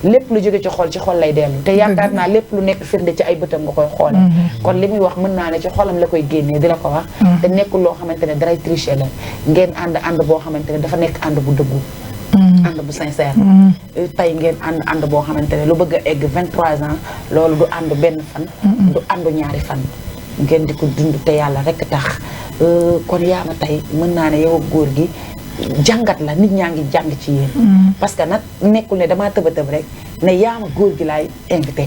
Speaker 2: lépp lu jóge ci xol lay dellu te yaakaar naa lépp lu nekk firnde ci ay bëtam nga koy xoole kon li muy wax mën naa ne ci xolam la koy génnee di la ko wax te nekkul loo xamante ne daray tricher la ngeen ànd boo xamante ne dafa nekk ànd bu dëggu ànd bu sincère tey ngeen ànd boo xamante ne lu bëgg a egg 23 ans loolu du ànd benn fan du àndu ñaari fan ngeen di ko dund te yàlla rekk tax kon yaama tey mën naa ne yow ak góor gi jàngat la nit ñaa ngi jàng ci yéen parce que nag nekkul ne damaa tëba tëb rek ne yaama góor gi laay invité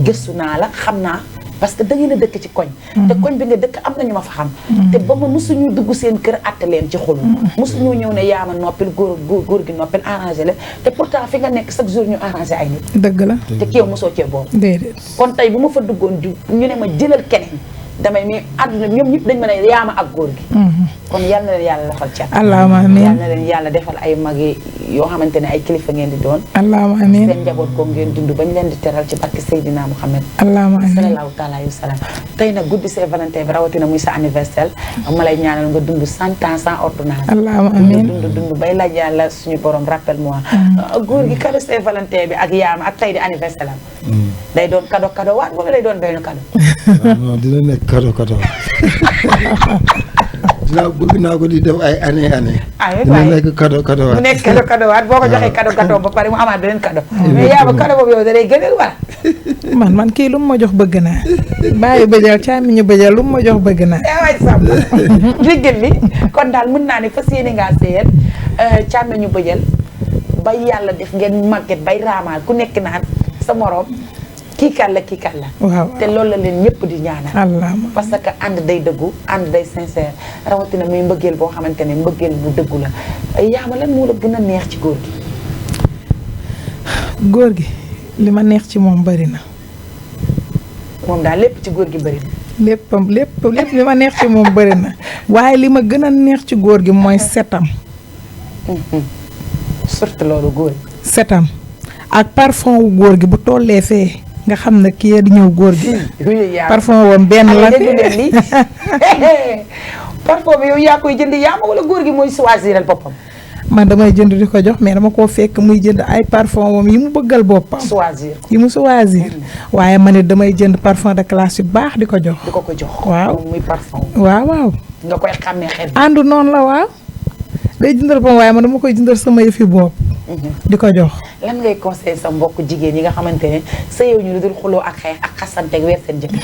Speaker 2: gëstu naa la xam naa parce que da ngeen a dëkk ci koñ te koñ bi nga dëkk am na ñu ma fa xam te ba ma mosuñu dugg seen kër atte leen ci xolu mosuñu ñëw ne yaama noppil góor gi noppil arrangé la te pourtant fi nga nekk chaque jour ñu arrangé ay nit
Speaker 4: dëgg la
Speaker 2: te ki yow mosoo cee boobu
Speaker 4: déedéet
Speaker 2: kon tey bu ma fa duggoon ñu ne ma jëlal keneen damay mais àdduna ñoom ñëpp dañ ma ne yaama ak góor gi kon yal na leen yàlla defal cat
Speaker 4: allahumma amiin
Speaker 2: yal na leen yàlla defal ay mag yoo xamante ne ay kilifa ngeen di doon
Speaker 4: allahumma amiin
Speaker 2: seen njaboot ko ngeen dund bañ leen di teral ci barke Seydina Muhammad
Speaker 4: allahumma amiin
Speaker 2: sallallahu taala alayhi wa sallam tey nag guddi Saint-Valentin bi rawatina muy sa anniversaire ma lay ñaanal nga dund 100 ans sans ordonnance
Speaker 4: allahumma amiin
Speaker 2: nga dund bay laaj yàlla suñu borom rappelle moi góor gi cadeau Saint-Valentin bi ak yaama ak tey di anniversaire am day doon cadeau waat wala day doon benn cadeau
Speaker 3: non dina nekk cadeau dinaa bëgg naa ko di def ay année dina nekk cadeau waat
Speaker 2: mu nekk cadeau waat boo ko joxee cadeau ba pare mu amaat beneen cadeau mais yaama cadeau boobu yow da lay gënal wala
Speaker 4: man kii lu mu ma jox bëgg naa bàyyi Bëjël caami ñu Bëjël lu mu ma jox bëgg naa
Speaker 2: waay sàmm déggal li kon daal mën naa ne fas yéene ngaa séyal caami ñu Bëjël bay yàlla def ngeen màgget bay raamaal ku nekk naan sa moroom kii kan la
Speaker 4: waaw
Speaker 2: te loolu la leen ñëpp di ñaanal
Speaker 4: allahumma
Speaker 2: parce que ànd day dëggu ànd day sincère rawatina muy mbëggeel boo xamante ne mbëggeel bu dëggu la yaama lan moo la gën a neex ci góor gi
Speaker 4: li ma neex ci moom bari na.
Speaker 2: moom daal lépp ci góor gi bëri na.
Speaker 4: lépp li ma neex ci moom bari na waaye li ma gën a neex ci góor gi mooy setam.
Speaker 2: surtout loolu góor.
Speaker 4: setam ak parfum wu góor gi bu tollee fee nga xam ne kii di ñëw góor gi. parfum woon benn la.
Speaker 2: parfum bi yow yaa koy jënd yaa ma wala góor gi mooy choisiral boppam.
Speaker 4: man damay jënd di ko jox mais dama koo fekk muy jënd ay parfum moom yi mu bëggal boppam.
Speaker 2: choisir
Speaker 4: yi mu choisir. waaye ma ne damay jënd parfum de classe yu baax di ko jox.
Speaker 2: di ko jox.
Speaker 4: waaw
Speaker 2: muy parfum.
Speaker 4: waaw.
Speaker 2: nga koy xàmmee xel.
Speaker 4: àndu noonu la waaw. day jëndal boppam waaye man dama koy jëndal sama yëfi bopp. di ko jox.
Speaker 2: lan ngay conseil sa mbokk jigéen yi nga xamante ne sa yow ñu lu dul xuloo ak xeex ak xasante ak weer seen jëkkër.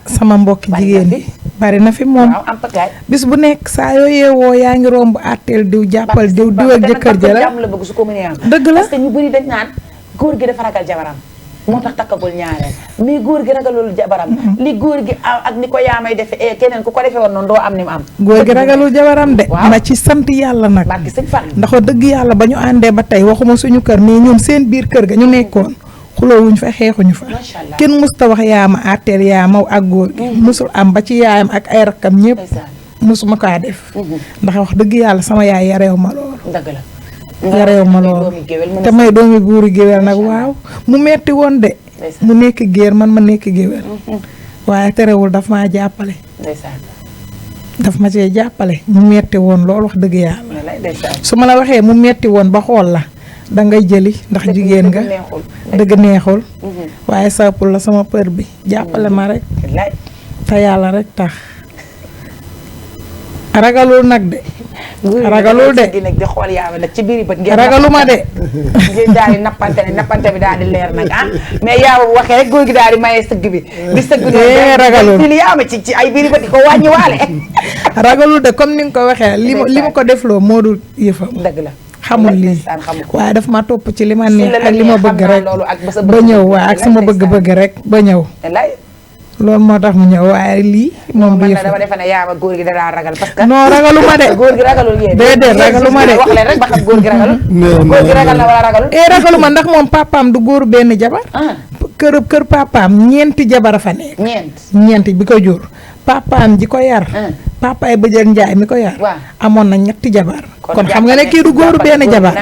Speaker 4: sama mbokki jigéen ñi bari na fi moom.
Speaker 2: waaw am pagaay.
Speaker 4: bis bu nekk saa yoo yeewoo yaa ngi romb àtteel diw jàppal diw ak jëkkër ja la.
Speaker 2: jàmm la bëgg su ko mënee am.
Speaker 4: dëgg la
Speaker 2: parce que ñu bëri dañ naan góor gi dafa ragal jabaram moo tax takkagul ñaareel mais góor gi ragalul jabaram. li góor gi ak ni ko yaamay defee keneen ku ko defee woon noonu doo am ni mu am.
Speaker 4: góor gi ragalul jabaram de. na ci sant yàlla nag.
Speaker 2: barki sëñ Fall.
Speaker 4: ndax dëgg yàlla ba ñu àndee ba tey waxuma suñu kër mais ñoom seen biir kër ga ñu nekkoon. xuloowuñ fa xeexuñu fa. kenn musta wax yaama àtteel yaama ak góor gi. musul am ba ci yaayam ak ay rakkam ñëpp. musuma kaa def. ndax wax dëgg yàlla sama yaay yareew ma loolu.
Speaker 2: dëgg la.
Speaker 4: yareew ma loolu te may doomi buuri géwél nag waaw mu metti woon de. mu nekk géer man ma nekk géwél. waaye terewul daf maa jàppale. daf ma cee jàppale mu metti woon loolu wax dëgg yàlla. su ma la waxee mu metti woon ba xool la. da ngay jëli ndax jigéen nga dëgg neexul. waaye saapul la sama për bi jàppale ma rek. te yàlla rek tax. ragalul nag de. ragalul de
Speaker 2: di xool yaa nag ci biir bët.
Speaker 4: ragaluma de.
Speaker 2: ngeen daal di nappante bi daal di leer nag mais yaa bu waxee rek góor gi daal di maye sëgg bi. di sëgg noonu
Speaker 4: ragalul
Speaker 2: li yaa ma ci ay biir bët di ko wàññiwaale.
Speaker 4: ragalul de comme ni nga ko waxee li ma ko defloo moo dul yëfam.
Speaker 2: dëgg la.
Speaker 4: xamul lii waaye daf ma topp ci li ma neex ak li ma bëgg rek ba ñëw waa ak sama bëgg-bëgg rek ba ñëw. loolu moo tax mu ñëw waaye lii moom du yëf.
Speaker 2: dama defe ne yaa ma góor gi da ragal parce que.
Speaker 4: non ragaluma de.
Speaker 2: góor gi ragalul yéen.
Speaker 4: déedéet ragaluma de
Speaker 2: wax leen rek ba xam góor gi ragalul. góor gi ragal na wala ragalul.
Speaker 4: ragaluma ndax moom papaam du góoru benn jabar. kër papaam ñeenti jabar a fa nekk. ñeenti bi ko jur. papaam ji ko yar. papaay bëjël njaay mi ko yar. amoon na ñetti jabar. kon xam nga ne kii du góoru benn jabar.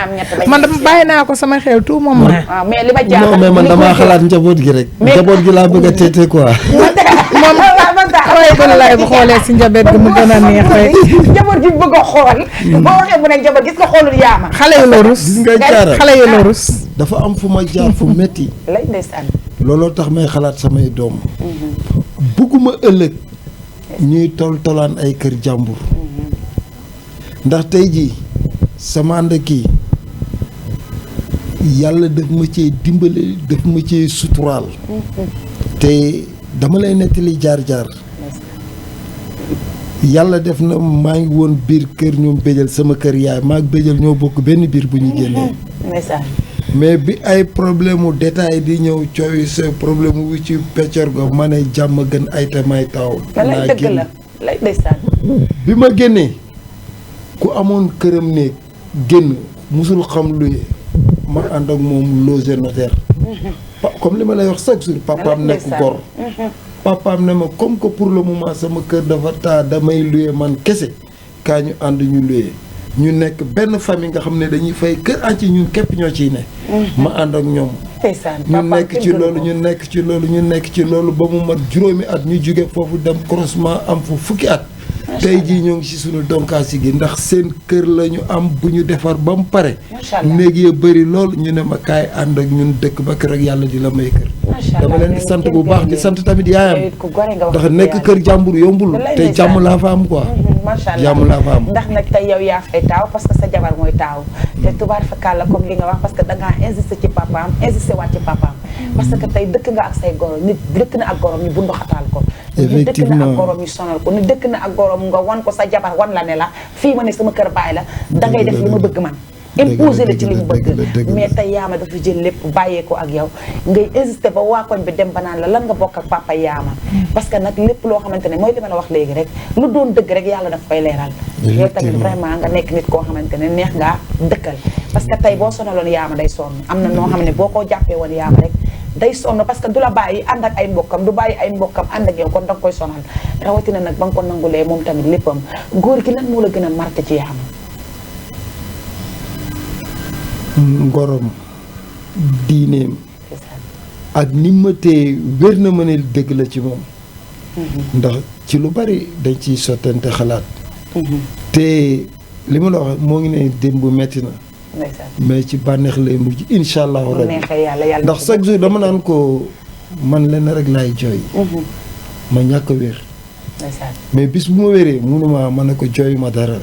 Speaker 4: man dama bàyyi naa ko sama xel tout moom naa.
Speaker 2: mais li ma jaaxal
Speaker 3: non mais man damaa xalaat njaboot gi rek. njaboot gi laa bëgg a téete quoi.
Speaker 4: moom xoolee gën a lay bu xoolee si njaboot gi mu gën a neex rek.
Speaker 2: njaboot gi bëgg a xool. boo waxee mu ne njaboot gis nga xoolul yaama.
Speaker 4: xale yu la rus.
Speaker 3: gis nga jaara
Speaker 4: xale yu la rus.
Speaker 3: dafa am fu ma jaar fu metti.
Speaker 2: lay ndeysaan.
Speaker 3: looloo tax may xalaat samay doom. bugguma ëllëg ñuy tolaan ay kër jàmbur. ndax tey jii sama ànd kii yàlla daf ma cee dimbale daf ma cee suturaal. te dama lay nettali jaar-jaar. yàlla def na maa ngi woon biir kër ñoom béjal sama kër yaay maa ngi béjal ñoo bokk benn biir bu ñu génnee. mais bi ay problème mu détail di ñëw coow sa problème mu wu ci peccor go ma ne jàmm gën ay te may taw.
Speaker 2: naa génn lay ndeysaan.
Speaker 3: bi ma génnee ku amoon këram néeg génn musul xam luy ma ànd ak moom loger notaire. comme li ma lay wax chaque jour papaam nekk gor. papaam ne ma comme que pour le moment sama kër dafa taa damay luye man kese kaa ñu ànd ñu luye. ñu nekk benn famille nga xam ne dañuy fay kër entier ñun képp ñoo ciy ne. ma ànd ak ñoom. ñu nekk ci loolu ñu nekk ci loolu ba mu mat juróomi at ñu jóge foofu dem croisement am fu fukki at. tey jii ñoo ngi ci suñu donkaasi gi ndax seen kër la ñu am bu ñu defar ba mu pare. néeg ya bëri lool ñu ne ma kaay ànd ak ñun dëkk ba kër ak yàlla di la may kër. dama leen di sant bu baax di sant tamit yaayam. ndax nekk kër jàmbur yombul te jàmm laa fa am quoi.
Speaker 2: macha allah
Speaker 3: jàmm laa fa am.
Speaker 2: ndax nag tey yow yaa fay taaw parce que sa jabar mooy taaw te tubaar fa kàlla comme li nga wax parce que dangaa insisté ci papaam insisté waat ci papaam. parce que tey dëkk nga ak say gorom nit dëkk na ak gorom ñu bundu xataal ko. nit dëkk na ak gorom ñu sonal ko nit dëkk na ak gorom nga wan ko sa jabar wan la ne la fii ma ne sama kër baay la dangay def li ma bëgg man. imposé la ci li mu bëgg mais tey yaama dafa jël lépp bàyyee ko ak yow ngay insisté ba waa koñ bi dem ba naan la lan nga bokk ak papa yaama parce que nag lépp loo xamante ne mooy li ma la wax léegi rek lu doon dëgg rek yàlla daf koy leeral yow tamit vraiment nga nekk nit koo xamante ne neex ngaa dëkkal parce que tey boo sonaloon yaama day sonn am na noo xam ne boo ko jàppee woon yaama rek day sonn parce que du la bàyyi ànd ak ay mbokkam du bàyyi ay mbokkam ànd ak yow kon danga koy sonal rawatina nag ba nga ko nangulee moom tamit léppam góor gi lan moo la gën a marqué ci yaama.
Speaker 3: ngorom diineem ak ni ma tee wér na ma ne dëgg la ci moom. ndax ci lu bari dañ ciy sottante xalaat. te li ma la wax moo ngi ne démb metti na. mais ci bànneex lay mujj incha allahu rabbi ndax chaque jour dama naan ko man lenn rek laay jooy. ma ñàkk a wér. mais bis bu ma wéree munuma ma ne ko jooyu ma dara.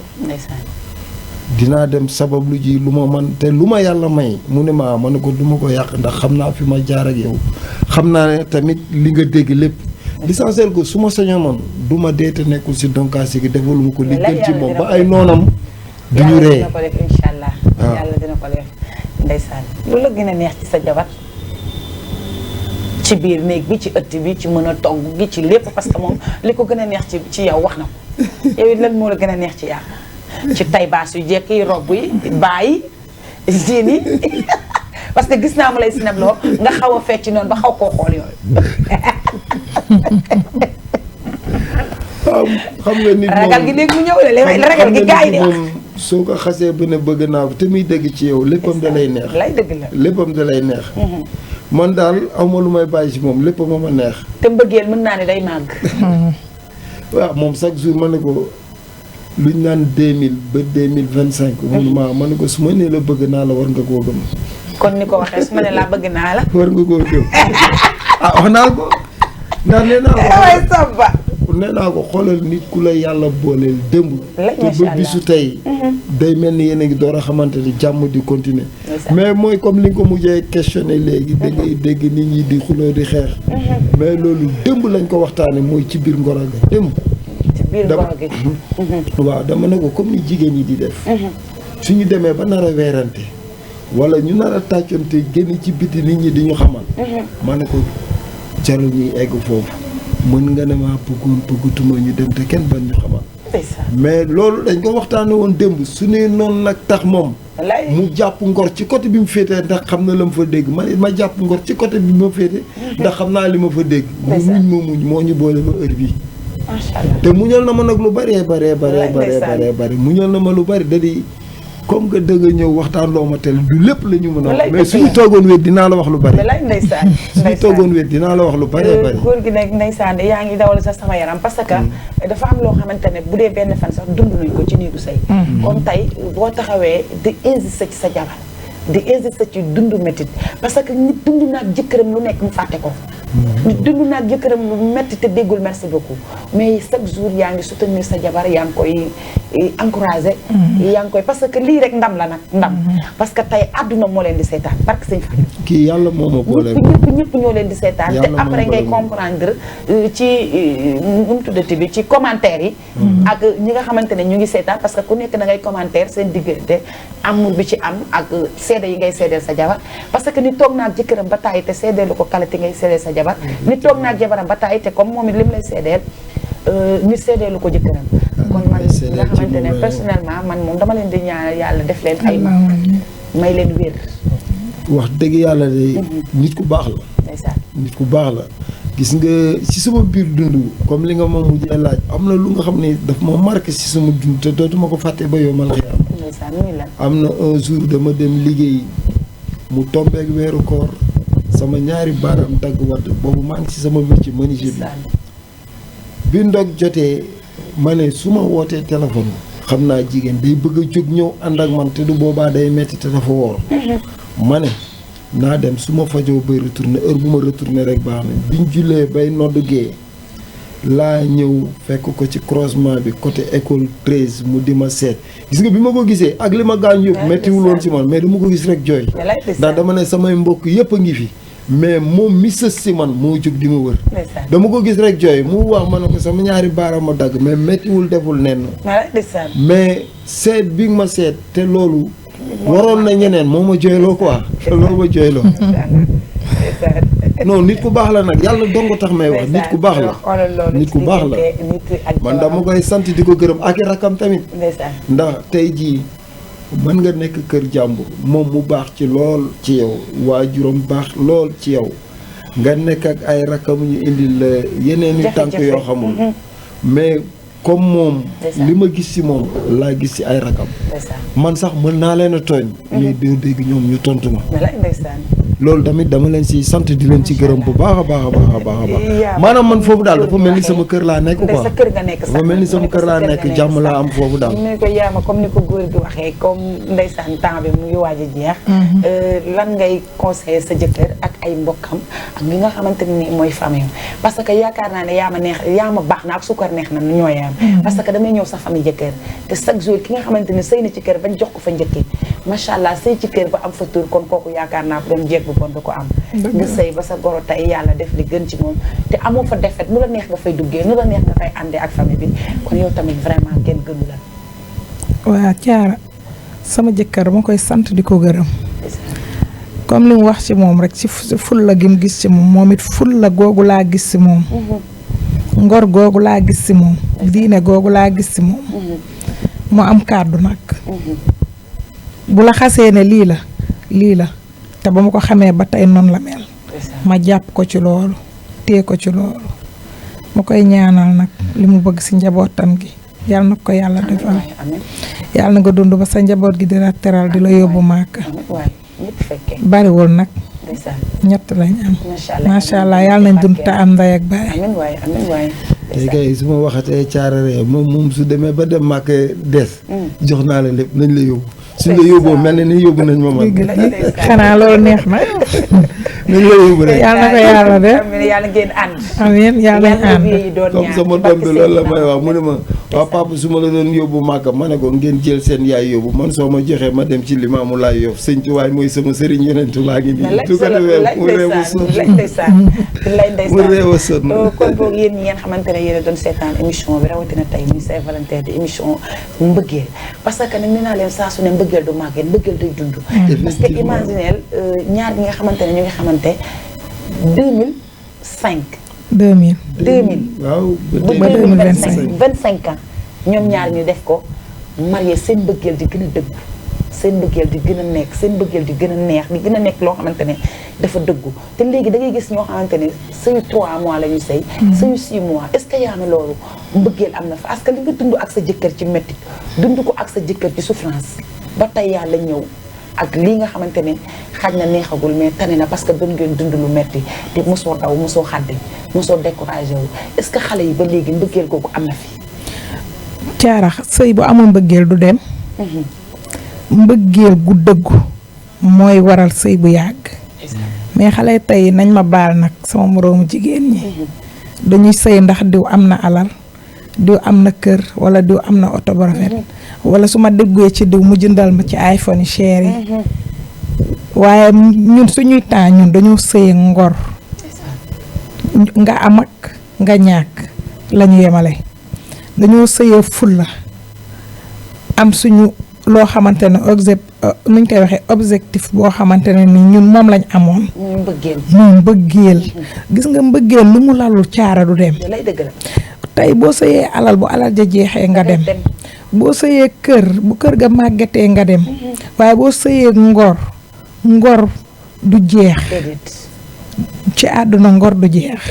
Speaker 3: dinaa dem sabab lu ji lu ma man te lu ma yàlla may mu ne ma ne ko du ma ko yàq ndax xam naa fi ma jaar ak yow xam naa ne tamit li nga dégg lépp. l'essentiel ko su ma sañoon man du ma dee te nekkul si donkaasi gi defal ma ko li gën ci moom ba ay noonam. du ñu ree
Speaker 2: yàlla dina ko def incha allah. yàlla dina ko def ndeysaan lu la gën a neex ci sa jabar ci biir néeg bi ci ëtt bi ci mën a togg gi ci lépp parce que moom li ko gën a neex ci yow wax na ko yow it lan moo la gën a neex ci yaa ci tay baas yu jekk yi robb yi bàyyi jean yi parce que gis naa mu lay sinabloo nga xaw a fecc noonu ba xaw koo xool yooyu.
Speaker 3: xam nga nit moom
Speaker 2: ragal gi léegi mu ñëw la ragal gi gars yi di wax
Speaker 3: soo ko xasee ba ne bëgg naa ko te muy dëgg ci yow léppam da lay neex.
Speaker 2: lay dëgg la
Speaker 3: léppam da lay neex. man daal awma lu may bàyyi ci moom léppam ma neex.
Speaker 2: te mbëggeel mën naa ne day màgg.
Speaker 3: waaw moom chaque jour ma ne ko luñ naan 2000 ba 2025. ma ne ko su ma nee la bëgg naa la war nga koo gëm.
Speaker 2: kon ni ko waxee su ma ne laa bëgg naa la.
Speaker 3: war nga koo gëm wax naa ko. ndax nee naa ko nee naa ko xoolal nit ku la yàlla booleel démb. te ba bisu tey. day mel ni yéen a ngi door a xamante ni jàmm di continuer. mais mooy comme li nga ko mujjee questionné léegi. da ngay dégg nit ñi di xuloo di xeex. mais loolu démb lañ ko waxtaanee mooy ci biir ngoro ga démb.
Speaker 2: ci biir ngoro gi.
Speaker 3: waaw dama ne ko comme ni jigéen ñi di def. suñu demee ba nar a weerante. wala ñu nar a tàccoonte génn ci biti nit ñi di ñu xamal. ma ne ko jarul ñuy egg foofu. mën nga ne maa bëggatuma ñu dem te kenn ban ñu xamal. mais loolu dañ ko waxtaane woon démb su ne noonu nag tax moom. mu jàpp ngor ci côté bi mu féetee ndax xam na la ma fa dégg ma jàpp ngor ci côté bi ma féete ndax xam naa li ma fa dégg. mu muñ moo ñu boole ma heure bii.
Speaker 2: macha allah
Speaker 3: te muñal na ma nag lu bëree bëri muñal na ma lu bëri da di comme que dëgg ñëw waxtaan loo ma tel du lépp la ñu mën a wax mais suñu toogoon wéet dinaa la wax lu bari
Speaker 2: ndeysaan
Speaker 3: suñu toogoon wéet dinaa la wax lu bari bari
Speaker 2: góor gi nag ndeysaan yaa ngi dawal sax sama yaram parce que dafa am loo xamante ne bu dee benn fan sax dund nañ ko ci néegu sëy kon tey boo taxawee di insister ci sa jabar di insister ci dund métit parce que nit dund naag jëkkëram lu nekk mu fàtte ko nit dund naag jëkkëram lu métti te déggul merci beaucoup mais chaque jour yaa ngi soutenir sa jabar yaa ngi koy encouragé yaa ngi koy parce que lii rek ndam la nag ndam parce que tey àdduna moo leen di seetaan parce que sëñ Fall
Speaker 3: kii yàlla moo ma boole
Speaker 2: ñëpp ñoo leen di seetaan te après ngay comprendre ci mu tuddati bi ci commentaire yi ak ñi nga xamante ne ñu ngi seetaan parce que ku nekk da ngay commentaire seen diggante amour bi ci am ak seede yi ngay seedeel sa jabar parce que ni toog naag jëkkëram ba tàyyi te seedeelu ko qualité ngay seedeel sa jabar ni toog naag jabaram ba tàyyi te comme moom it li mu lay seedeel nit seedeelu ko jëkkëram kon man nga xamante ne personnellement man moom dama leen di ñaanal yàlla def leen ay may leen wér
Speaker 3: wax dëgg yàlla de nit ku baax la nit ku baax la gis nga ci sama biir dund comme li nga ma mujjee laaj am na lu nga xam ne daf ma marqué ci sama dund te dootuma ko fàtte ba yow mal xiyaam am na un jour dama dem liggéey mu tombeek weeru koor sama ñaari baaraam dagg wadd boobu maa ngi ci sama métier menuisier bi ndog jotee ma ne su ma wootee téléphone xam naa jigéen day bëgg a jóg ñëw ànd ak man te du boobaa day metti te dafa woor ma ne naa dem su ma fajoo bay retourné heure bu ma retourné rek baax na biñ jullee bay nodd gee laa ñëw fekk ko ci croisement bi côté école 13 mu di ma seet gis nga bi ma ko gisee ak li ma gaañ yëpp méttiwul woon ci man mais dama ko gis rek jooy ndax dama ne samay mbokk yëpp a ngi fi mais moom mi sës si man moo jóg di ma wër dama ko gis rek jooy mu wax ma ne ko sama ñaari baaraam ma dagg mais méttiwul deful nenn mais seet bi ma seet te loolu waroon na ñeneen moo ma jooyloo quoi loolu ma jooyloo non nit ku baax la nag yàlla dong tax may wax nit ku baax la nit ku baax la man dama koy sant di ko gërëm ak i rakam tamit ndax tey jii mën nga nekk kër jàmbur moom mu baax ci lool ci yow waajuram baax lool ci yow nga nekk ak ay rakam ñu indil la yeneen i tànk yoo xamul mais comme moom li ma gis ci moom laa gis ci ay rakam man sax mën naa leen a tooñ mais doo dégg ñoom ñu tontu ma loolu tamit dama leen ci sant di leen ci gërëm bu baax a baax a baax a baax a baax maanaam man foofu daal dafa mel ni sama kër laa nekk quoi dafa mel ni sama kër laa nekk jàmm laa am foofu daal
Speaker 2: ni ko yaama comme ni ko góor gi waxee comme ndeysaan temps bi mu ngi waaj a jeex lan ngay conseiller sa jëkkër ak ay mbokkam ak ñi nga xamante ni mooy famille parce que yaakaar naa ne yaama neex yaama baax na ak sukkar neex na nu ñooy am parce que damay ñëw sa famille jëkkër te chaque jour ki nga xamante ni sëy na ci kër bañ jox ko fa njëkki macha allah sëy ci kër ba am fa tur kon kooku yaakaar naa doon jeeg bu bon du ko am nga sëy ba sa goro tey yàlla def li gën ci moom te amoo fa defet nu la neex nga fay duggee nu la neex nga fay àndee ak famille bi kon yow tamit vraiment kenn gënu la
Speaker 4: waa Thiara sama jëkkër ma koy sant di ko gërëm comme li mu wax ci moom rek ci ful la gi mu gis ci moom it ful la googu laa gis ci moom ngor googu laa gis ci moom diine googu laa gis ci moom mu am kàddu nag bu la xasee ne lii la te ba ma ko xamee ba tey noonu la mel ma jàpp ko ci loolu téye ko ci loolu ma koy ñaanal nag li mu bëgg ci njabootam gi yàlla na ko yàlla defal yàlla na nga dund ba sa njaboot gi di la teral di la yóbbu màkk bariwul nag ñett lañ am macha allah yàlla nañ dund te am ndey ak baay
Speaker 3: tey kay su ma waxatee caararee moom su demee ba dem màkk des jox naa la lépp nañ la yóbbu suñ la yóbboo mel na ni yóbbu nañ ma man
Speaker 4: xanaa loolu neex na
Speaker 3: nañ la yóbbu rek
Speaker 4: yàlla na ko yàlla def
Speaker 2: yàlla ngeen ànd
Speaker 4: amiin yàlla nañ ànd
Speaker 3: comme sama doom bi loolu la may wax mu ne ma waaw papa su ma la doon yóbbu màkka ma ne ko ngeen jël seen yaay yóbbu man soo ma joxee ma dem ci limaamu laay yof sëñ Tuwaay mooy sama sëriñ yonentu laa ngi nii du ko defee mu réew a sonn mu réew a sonn
Speaker 2: kon boog yéen ñi ngeen xamante ne yéen a doon seetaan émission bi rawatina tey muy Saint-Valentin di émission mbëggeel parce que nag nee naa leen saa su ne mbëggeel du màggee mbëggeel day dund parce que imagineel ñaar ñi nga xamante ne ñu ngi xamante 2005
Speaker 3: waaw
Speaker 2: ba 2025 ans ñoom ñaar ñu def ko marié seen mbëggeel di gën a dëggu seen mbëggeel di gën a nekk seen mbëggeel di gën a neex di gën a nekk loo xamante ne dafa dëggu te léegi da ngay gis ñoo xamante ne sëyu 3 mois la ñu sëy sëyu 6 mois est-ce que yaa na loolu mbëggeel am na fa parce que li nga dund ak sa jëkkër ci métti dund ko ak sa jëkkër ci souffrance ba tey yàlla ñëw ak lii nga xamante ne xaj na neexagul mais tane na parce que doon ngeen dund lu metti te mosoo daw mosoo xaddi mosoo découragé wu est-ce que xale yi ba léegi mbëggeel googu am na fi
Speaker 4: Thiara sëy bu amul mbëggeel du dem mbëggeel gu dëggu mooy waral sëy bu yàgg mais xale tey nañ ma baal nag sama moroomu jigéen ñi dañuy sëy ndax diw am na alal diw am na kër wala diw am na oto bu rafet wala su ma déggee ci diw mu jëndal ma ci iPhone yi cher yi waaye ñun suñuy temps ñun dañoo sëye ngor nga am ak nga ñàkk lañu yemale dañoo sëyee fulla am suñu loo xamante ne nuñ koy waxee objectif boo xamante ne ni ñun moom lañ amoon muy mbëggeel gis nga mbëggeel lu mu lalul Thiara du dem tey boo sëyee alal bu alal ja jeexee nga dem boo sëyee kër bu kër ga màggatee nga dem waaye boo sëyee ngor du jeex ci àdduna ngor du jeex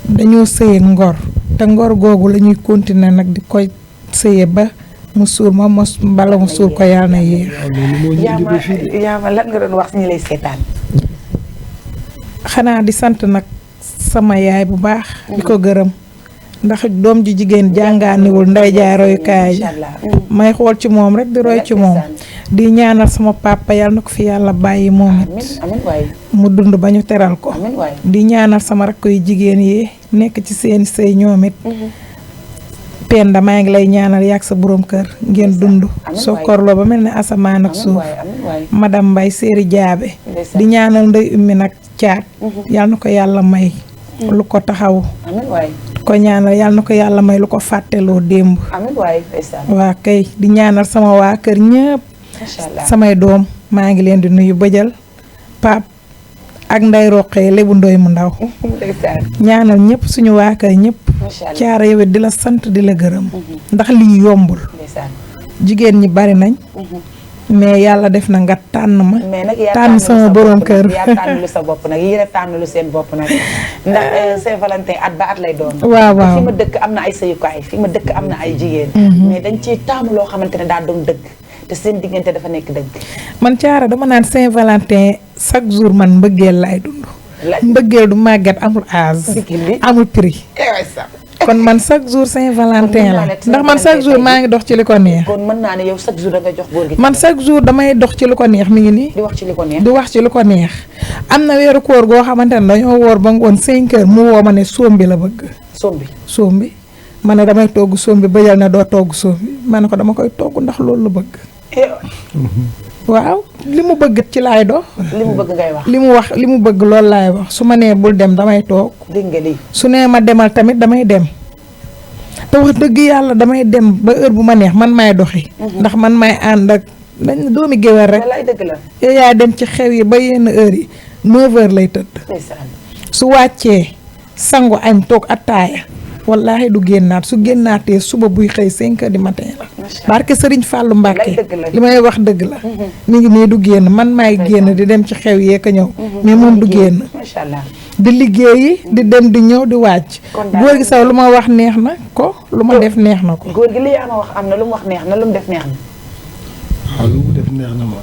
Speaker 4: dañoo sëyee ngor te ngor googu la ñuy continuer nag di koy sëyee ba mu suur ma mos mbala mu suur ko yàlla na yéex
Speaker 2: yaama lan nga doon wax ñi lay seetaan
Speaker 4: xanaa di sant nag sama yaay bu baax di ko gërëm ndax doom ji jigéen jàngaaniwul nday jaay royukaay may xool ci moom rek di roy ci moom di ñaanal sama papa yàlla na ko fi yàlla bàyyi moom it mu dund ba ñu teral ko di ñaanal sama rakk yu jigéen yi nekk ci seeni sëy ñoom it Penda maa ngi lay ñaanal yàgg sa borom kër ngeen dund sokkorloo ba mel ne asamaan ak suuf madame Mbaye séeri jaabe di ñaanal ndey ummi nag caat yàlla na ko yàlla may lu ko taxaw ko ñaanal yàlla na ko yàlla may lu ko fàtteloo démb waa kay di ñaanal sama waa kër ñëpp samay doom maa ngi leen di nuyu bëjal pap ak nday roqee lebu ndoy mu ndaw ñaanal ñëpp suñu waa kër ñëpp Thiara yow di la sant di la gërëm ndax lii yombul jigéen ñi bari nañ mais yàlla def na nga tànn ma.
Speaker 2: mais nag yaa
Speaker 4: tànn sama borom kër.
Speaker 2: yaa tànn lu sa bopp nag yéen a tànn lu seen bopp nag ndax Saint-Valentin at ba at lay doon.
Speaker 4: waaw waaw
Speaker 2: fi ma dëkk am na ay sëyukaay fi ma dëkk am na ay jigéen. mais dañ ciy taamu loo xamante ne daa doon dëgg te seen diggante dafa nekk dëgg.
Speaker 4: man Thiara dama naan Saint-Valentin chaque jour man mbëggeel laay dund. mbëggeel du màgget amul âge. amul prix. kon man chaque jour Saint-Valentin la ndax man chaque jour maa ngi dox ci li ko neex.
Speaker 2: kon mën naa ne yow chaque jour da nga jox góor gi.
Speaker 4: man chaque jour damay dox ci li ko neex mi ngi nii.
Speaker 2: di wax ci li ko neex
Speaker 4: di wax ci li ko neex. am na weeru koor goo xamante ne dañoo woor ba ngoon 5 heures mu woo ma ne soom bi la bëgg. soom bi ma ne damay togg soom bi bëjal na doo togg soom bi ma ne ko dama koy togg ndax loolu la bëgg. waaw li mu bëgg ci laay dox.
Speaker 2: li mu bëgg ngay wax.
Speaker 4: li mu bëgg loolu laay wax su ma nee bul dem damay toog.
Speaker 2: dégg nga lii.
Speaker 4: su nee ma demal tamit damay dem. te wax dëgg yàlla damay dem ba heure bu ma neex man maay doxi. ndax man maay ànd ak dañ doomi géwél rek.
Speaker 2: wallaay dëgg la.
Speaker 4: yow yaa dem ci xew yi ba yenn heure yi 9h lay tëdd. su wàccee sangu añ toog attaaya. wallaahi du génnaat su génnaatee suba buy xëy 5h du matin la. barke Sëriñ Fàllu Mbàkke li may wax dëgg la. mi ngi nii du génn man maay génn di dem ci xew yee ka ñëw. mais moom du génn.
Speaker 2: macha allah.
Speaker 4: di liggéeyi di dem di ñëw di wàcc. góor gi sax lu ma wax neex na ko lu ma def neex na ko.
Speaker 2: góor gi li yaa ma wax am na lu mu wax neex na lu mu def neex na.
Speaker 3: waaw lu mu def neex na ma.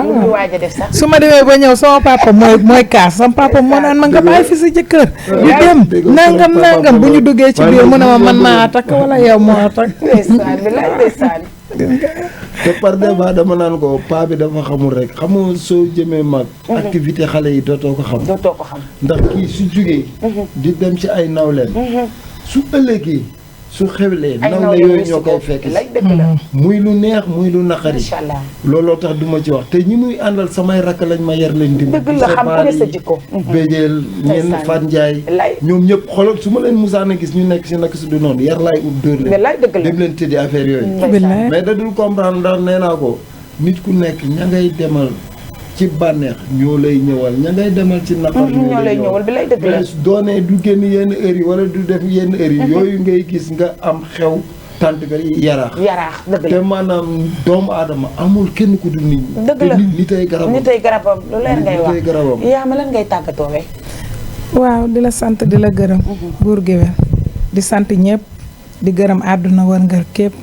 Speaker 2: lu mu waaj a def sax.
Speaker 4: su ma demee ba ñëw sama papa mooy kaas sama papa moo naan ma nga bàyyi fi sa jëkkër. di dem nangam bu ñu duggee ci biir mu ne ma man maa takk wala yow moo takk.
Speaker 2: ndeysaan bi lay ndeysaan.
Speaker 3: te par débat dama naan ko paa bi dafa xamul rek xamoo soo jëmee mag. activité xale yi dootoo ko xam. ndax kii su jugee. di dem ci ay nawleen. su ëllëgee su xewlee. nawle yooyu ñoo koy fekk muy lu neex muy lu naqari.
Speaker 2: macha allah
Speaker 3: looloo tax duma ci wax te ñi muy àndal samay rakk lañ ma yar leen dimb.
Speaker 2: dëgg la xam nga sa jikko.
Speaker 3: béjeel ñenn Fat Ndiaye. ñoom ñëpp xoolal su ma leen musaan a gis ñu nekk si naka su du noonu yar laay ut dóor leen. dem leen tëddi affaire yooyu. mais da dul comprendre ndax nee naa ko nit ku nekk ña ngay demal ci bànneex ñoo lay ñëwal ña ngay demal ci naqar
Speaker 2: ñoo lay ñëwal bi lay dëgg la
Speaker 3: mais doonee du génn yenn heures yi wala du def yenn heures yi yooyu ngay gis nga am xew tant que yaraax
Speaker 2: dëgg la
Speaker 3: te maanaam doomu aadama amul kenn ku dul nit ñi
Speaker 2: dëgg la
Speaker 3: nitay garabam
Speaker 2: lu leer ngay wax yaa ma lan ngay tàggatoo we
Speaker 4: waaw di la sant di la gërëm buur géwél di sant ñëpp di gërëm àdduna wërngal képp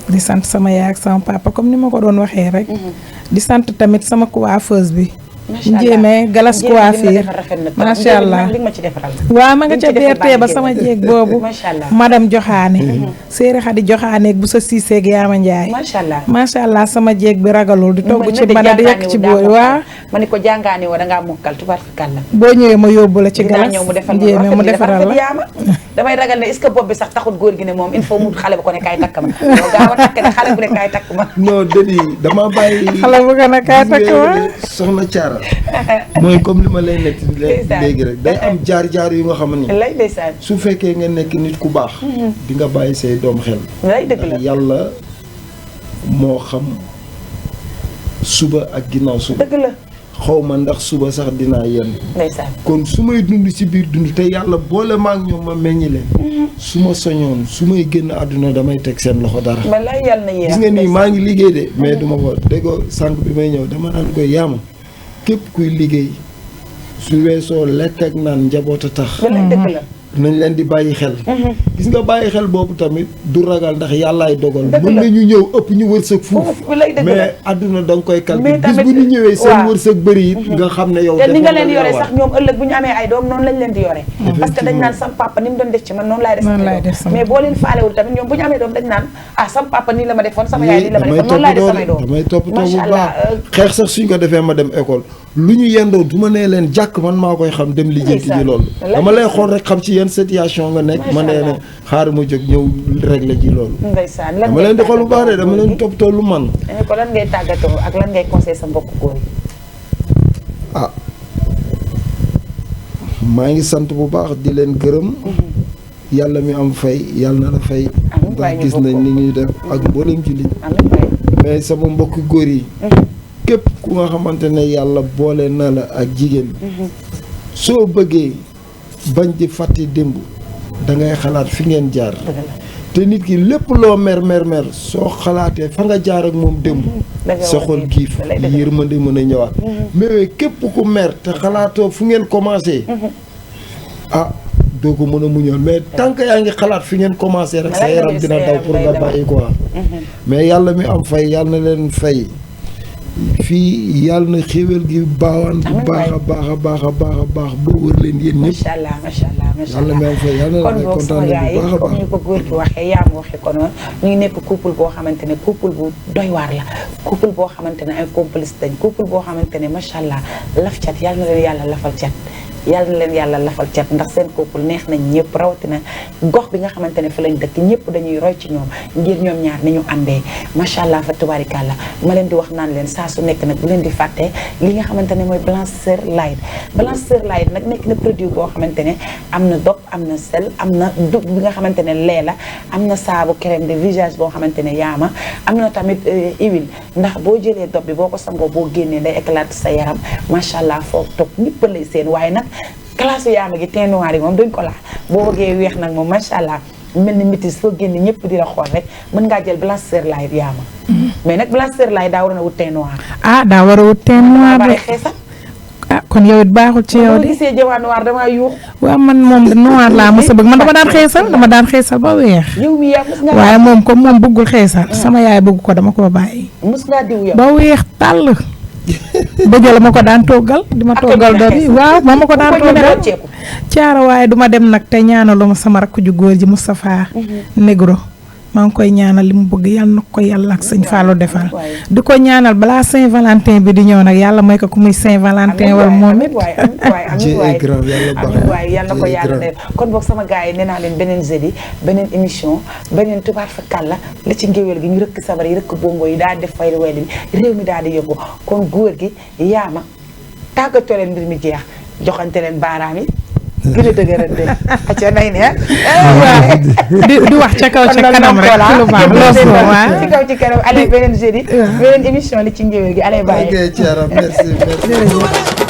Speaker 4: di sant sama yaay ak sama papa comme ni ma ko doon waxee rek di sant tamit sama coiffeuse bi njéeme galas coiffure macha allah waaw ma nga ca BRT ba sama jéeg boobu madame Joxaane séeri Xadi Joxaane bu sa siiseeg Yaama Njaay macha allah sama jéeg bi ragalul di togg ci mbana di yekk ci bool waaw
Speaker 2: ma ni ko jàngaani woo dangaa mokkal tubarkalla
Speaker 4: boo ñëwee ma yóbbu la ci galas njéeme mu defaral la
Speaker 2: damay ragal ne est-ce que bopp bi sax taxul góor gi ne moom il faut mu xale bu ko ne kaay takk ma yow gaaw a takk ne xale bu ne kaay takk ma
Speaker 3: non dédi dama bàyyi
Speaker 4: xale bu ko ne kaay takk ma
Speaker 3: soxna Thiara mooy comme li ma lay nekk léegi rek day am jaar-jaar yu nga xam ne
Speaker 2: lay ndeysaan
Speaker 3: su fekkee nga nekk nit ku baax di nga bàyyi say doom xel
Speaker 2: lay dëgg la
Speaker 3: yàlla moo xam suba ak ginnaaw suba
Speaker 2: dëgg la
Speaker 3: xaw ma ndax suba sax dinaa yenn
Speaker 2: ndeysaan
Speaker 3: kon su may dund ci biir dund te yàlla boole ma ak ñoom ma meññi leen su ma soñoon su may génn àdduna damay teg seen loxo dara gis nga nii maa ngi liggéey de mais duma ko déggoo sànq bi may ñëw dama naan koy yaama képp kuy liggéey su weesoo lekk ak naan njaboot a tax nañ leen di bàyyi xel gis nga bàyyi xel boobu tamit du ragal ndax yàllaay dogal mën nañu ñëw ëpp ñu wërsëg fuuf mais àdduna da nga koy calculer bis bu ñu ñëwee seen wërsëg bëri it nga xam ne yow
Speaker 2: te ni nga leen yore sax ñoom ëllëg bu ñu amee ay doom noonu lañ leen di yore parce que dañ naan sam papa ni mu doon def ci man noonu laay def sama doom mais boo leen faalewul tamit ñoom bu ñu amee doom dañ naan ah sam papa nii la ma defoon sama yaay nii la ma defoon noonu laay def samay doom
Speaker 3: damay toppatoo bu baax xeex sax suñ ko defee ma dem école lu ñu yendoo du ma nee leen jàkk man maa koy xam dem lijjanti ji loolu dama lay xool rek xam ci yenn situation nga nekk ma nee ne xaar ma jóg ñëw régler ji loolu dama leen di xool bu baax de dama leen toppatoo lu man
Speaker 2: ko lan ngay tàggatoo ak lan ngay conseil sa mbokk góor yi
Speaker 3: maa ngi sant bu baax di leen gërëm yàlla mi am fay yàlla na la fay ndax gis nañ ni ñuy def ak mboolem jullit mais sama mbokk góor yi képp ku nga xamante ne yàlla boole na la ak jigéen soo bëggee bañ di fàtti démb da ngay xalaat fi ngeen jaar te nit ki lépp loo mer soo xalaatee fa nga jaar ak moom démb sa xol giif yërmande mën a ñëwaat mais képp ku mer te xalaatoo fu ngeen commencé doo ko mën a muñal mais tant que yaa ngi xalaat fi ngeen commencé rek sa yaram dina daw pour nga bàyyi quoi mais yàlla mi am fay yàlla na leen fay fii yàlla na xéwal gi baawaan bu baax a baax ba wër leen yéen ñëpp
Speaker 2: macha allah
Speaker 3: yàlla mi am fay yàlla na leen kontaan bu baax a baax
Speaker 2: comme ni ko góor gi waxee yaa ma waxee ko noonu ñu ngi nekk couple boo xamante ne couple bu doy waar la couple boo xamante ne ay complice dañ couple boo xamante ne macha allah laf cat yàlla na leen yàlla lafal cat yàlla na leen yàlla lafal cat ndax seen couple neex nañ ñëpp rawatina gox bi nga xamante ne fi lañ dëkk ñëpp dañuy roy ci ñoom ngir ñoom ñaar ni ñu àndee macha allah fa tubaarikàlla ma leen di wax naan leen saa su nekk nag bu leen di fàtte li nga xamante ne mooy blancheur light nag nekk na produit boo xamante ne am na dop am na sel am na dug bi nga xamante ne lee la am na saabu crème de visage boo xamante ne yaama am na tamit huile ndax boo jëlee dop bi boo ko sangoo boo génnee day éclate sa yaram macha allah foofu toog ñëpp lay seen waaye nag classe yaama gi teint noir yi moom duñ ko laal boo bëggee weex nag moom macha allah mel ni métis foo génne ñëpp di la xool rek mën ngaa jël blancheur light yaama mais nag blancheur light daa war a wut teint noir
Speaker 4: daa war a wut teint noir
Speaker 2: bari xeesal
Speaker 4: kon yow it baaxul ci yow de
Speaker 2: gisee jëwaat noir damaa yuux
Speaker 4: waaw man moom noir laa mos a bëgg man dama daan xeesal ba weex
Speaker 2: yow mi yaa mos nga
Speaker 4: waaye moom comme moom bëggul xeesal sama yaay bëgg ko dama koo bàyyi
Speaker 2: mos ngaa diw yow
Speaker 4: ba weex tàll bëjël ma ko daan toggal di ma toggal doom yi waaw moo ma ko daan toggal caara waaye duma dem nag te ñaanalu ma sama rakk ju góor ji Moustapha Negro maa ngi koy ñaanal li mu bëgg yàlla na ko yàlla ak sëñ Fallou defal di ko ñaanal balaa Saint-Valentin bi di ñëw nag yàlla may ko ku muy Saint-Valentin wala moom it
Speaker 2: waay yàlla na ko yàlla def kon boog sama gars yi nee naa leen beneen jeudi beneen émission beneen tubaar fa kàlla li ci ngéwél gi ñu rëkk sabar yi rëkk bongo yi daal di def fay weli bi réew mi daal di yëngu kon góor gi yaama tàggatoo leen mbir mi jeex joxante leen baaraam yi gën a dëgërante acca nay ne
Speaker 4: di wax ca kaw ca kanam rek ci lu baax
Speaker 2: ci kaw ci kanam allez beneen jeudi beneen émission li ci ngéwél gi allez bye
Speaker 3: merci